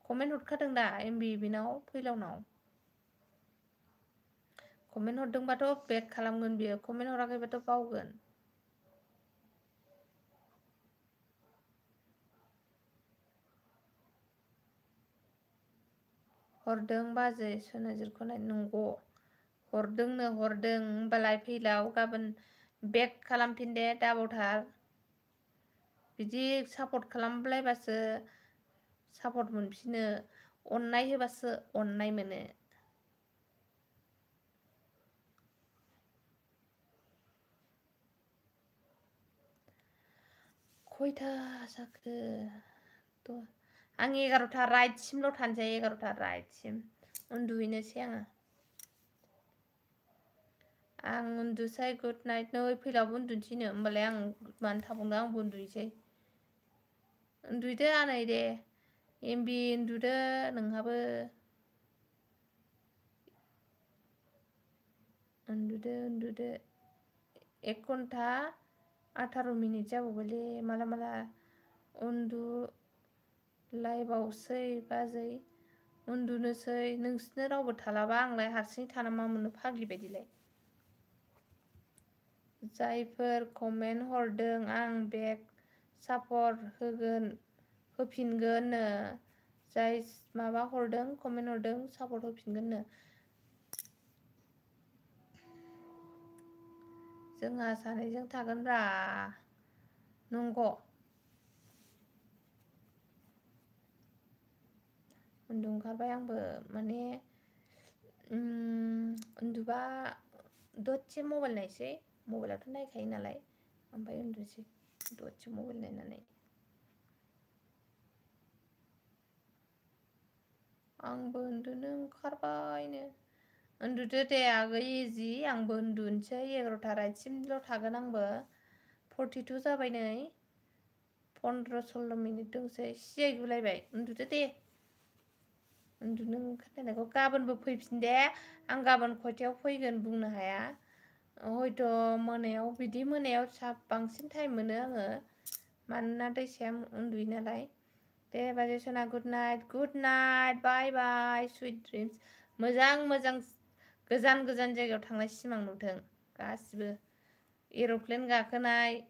कमेन्ट हरखादों दा एमबि बिनाव फैलावनाव कमेन्ट हरदोंबाथ' बेक खालामगोन बियो, कमेन्ट हराखैबाथ' बावगोन। हरदों बाजै सोनोजिरखौ नाय नंगौ हरदोंनो हरदों। होमबालाय फैलाव गाबोन बेक खालामफिन दे दाबावथार। बिदि सापर्ट खालामलायबासो सापर्ट मोनफिनो, अननाय होबासो अननाय मोनो। खयथा जाखो आं 11था राइटसिमल' थानोसै 11था राइटसिम उन्दुहैनोसै आङो। आं उन्दुसै गुड नाइट। नै फैलावबो उन्दुनोसैनो होमबालाय आं मानो थाबावनो आंबो उन्दुनोसै। उन्दुदो आनै दे एमबि उन्दुदो नोंहाबो उन्दुदो 1 घन्टा 18 मिनिट जाबावबायलै माला माला उन्दुलायबावसै बाजै उन्दुनोसै। नोंसिनो रावबो थालाबा आंलाय हारसिं थाना मा मोनो फाग्लि बायदिलाय। जायफोर कमेन्ट हरदों आं बेक सापर्ट होफिनगोननो। जाय माबा हरदों कमेन्ट हरदों सापर्ट होफिनगोननो। जोंहा सानैजों थागोनब्रा नंगौ। उन्दु ओंखारबाय आंबो माने उन्दुबा दसे मबाइल नायसै। मबाइलाथ' नायखायो नालाय ओमफ्राय उन्दुसै दसे मबाइल नायनानै। आंबो उन्दुनो ओंखारबायनो। उन्दुदो दे आगै इजि आंबो उन्दुनोसै 11था राइटसिमल' थागोन आंबो। 42 जाबाय नै 15-16 मिनिट दंसै। सियायगुलायबाय उन्दुदो दे। उन्दुनो ओंखारलायनायखौ गाबोनबो फैफिन दे। आं गाबोन खयथायाव फैगोन बुंनो हाया। हयथ' मोनायाव बिदि मोनायाव बांसिन टाइम मोनो आङो मानोना दैसाया उन्दुयो नालाय। दे बाजै सना गुड नाइट बाय बाय सुइट ड्रिम्स। मोजां मोजां गोजान गोजान जायगायाव थांनाय सिमां नुथों गासिबो। एर'प्लेन गाखोनाय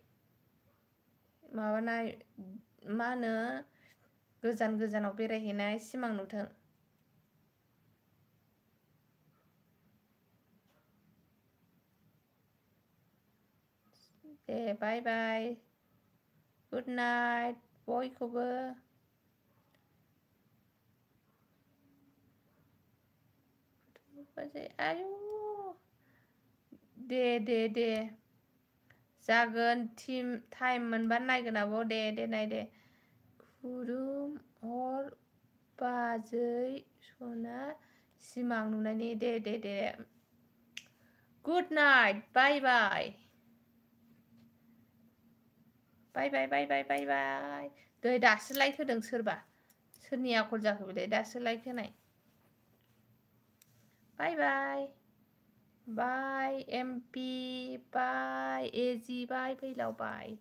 माबानाय मा होनो गोजान गोजानाव बेरायहैनाय सिमां नुथों। दे बाय बाय गुड नाइट बयखौबो। आयु दे जागोन टाइम मोनबा नायगोन आब' दे नाय दे। खुरुम हर बाजै सना सिमां नुनायनि दे गुड नाइट बाय बाय बाय बाय बाय बाय बाय बाय दै दासो लाइक होदों सोरबा सोरनि आखल जाखो बेलाय दासो लाइक होनाय बाय बाय बाय एमपि बाय एजि बाय फैलाव बाय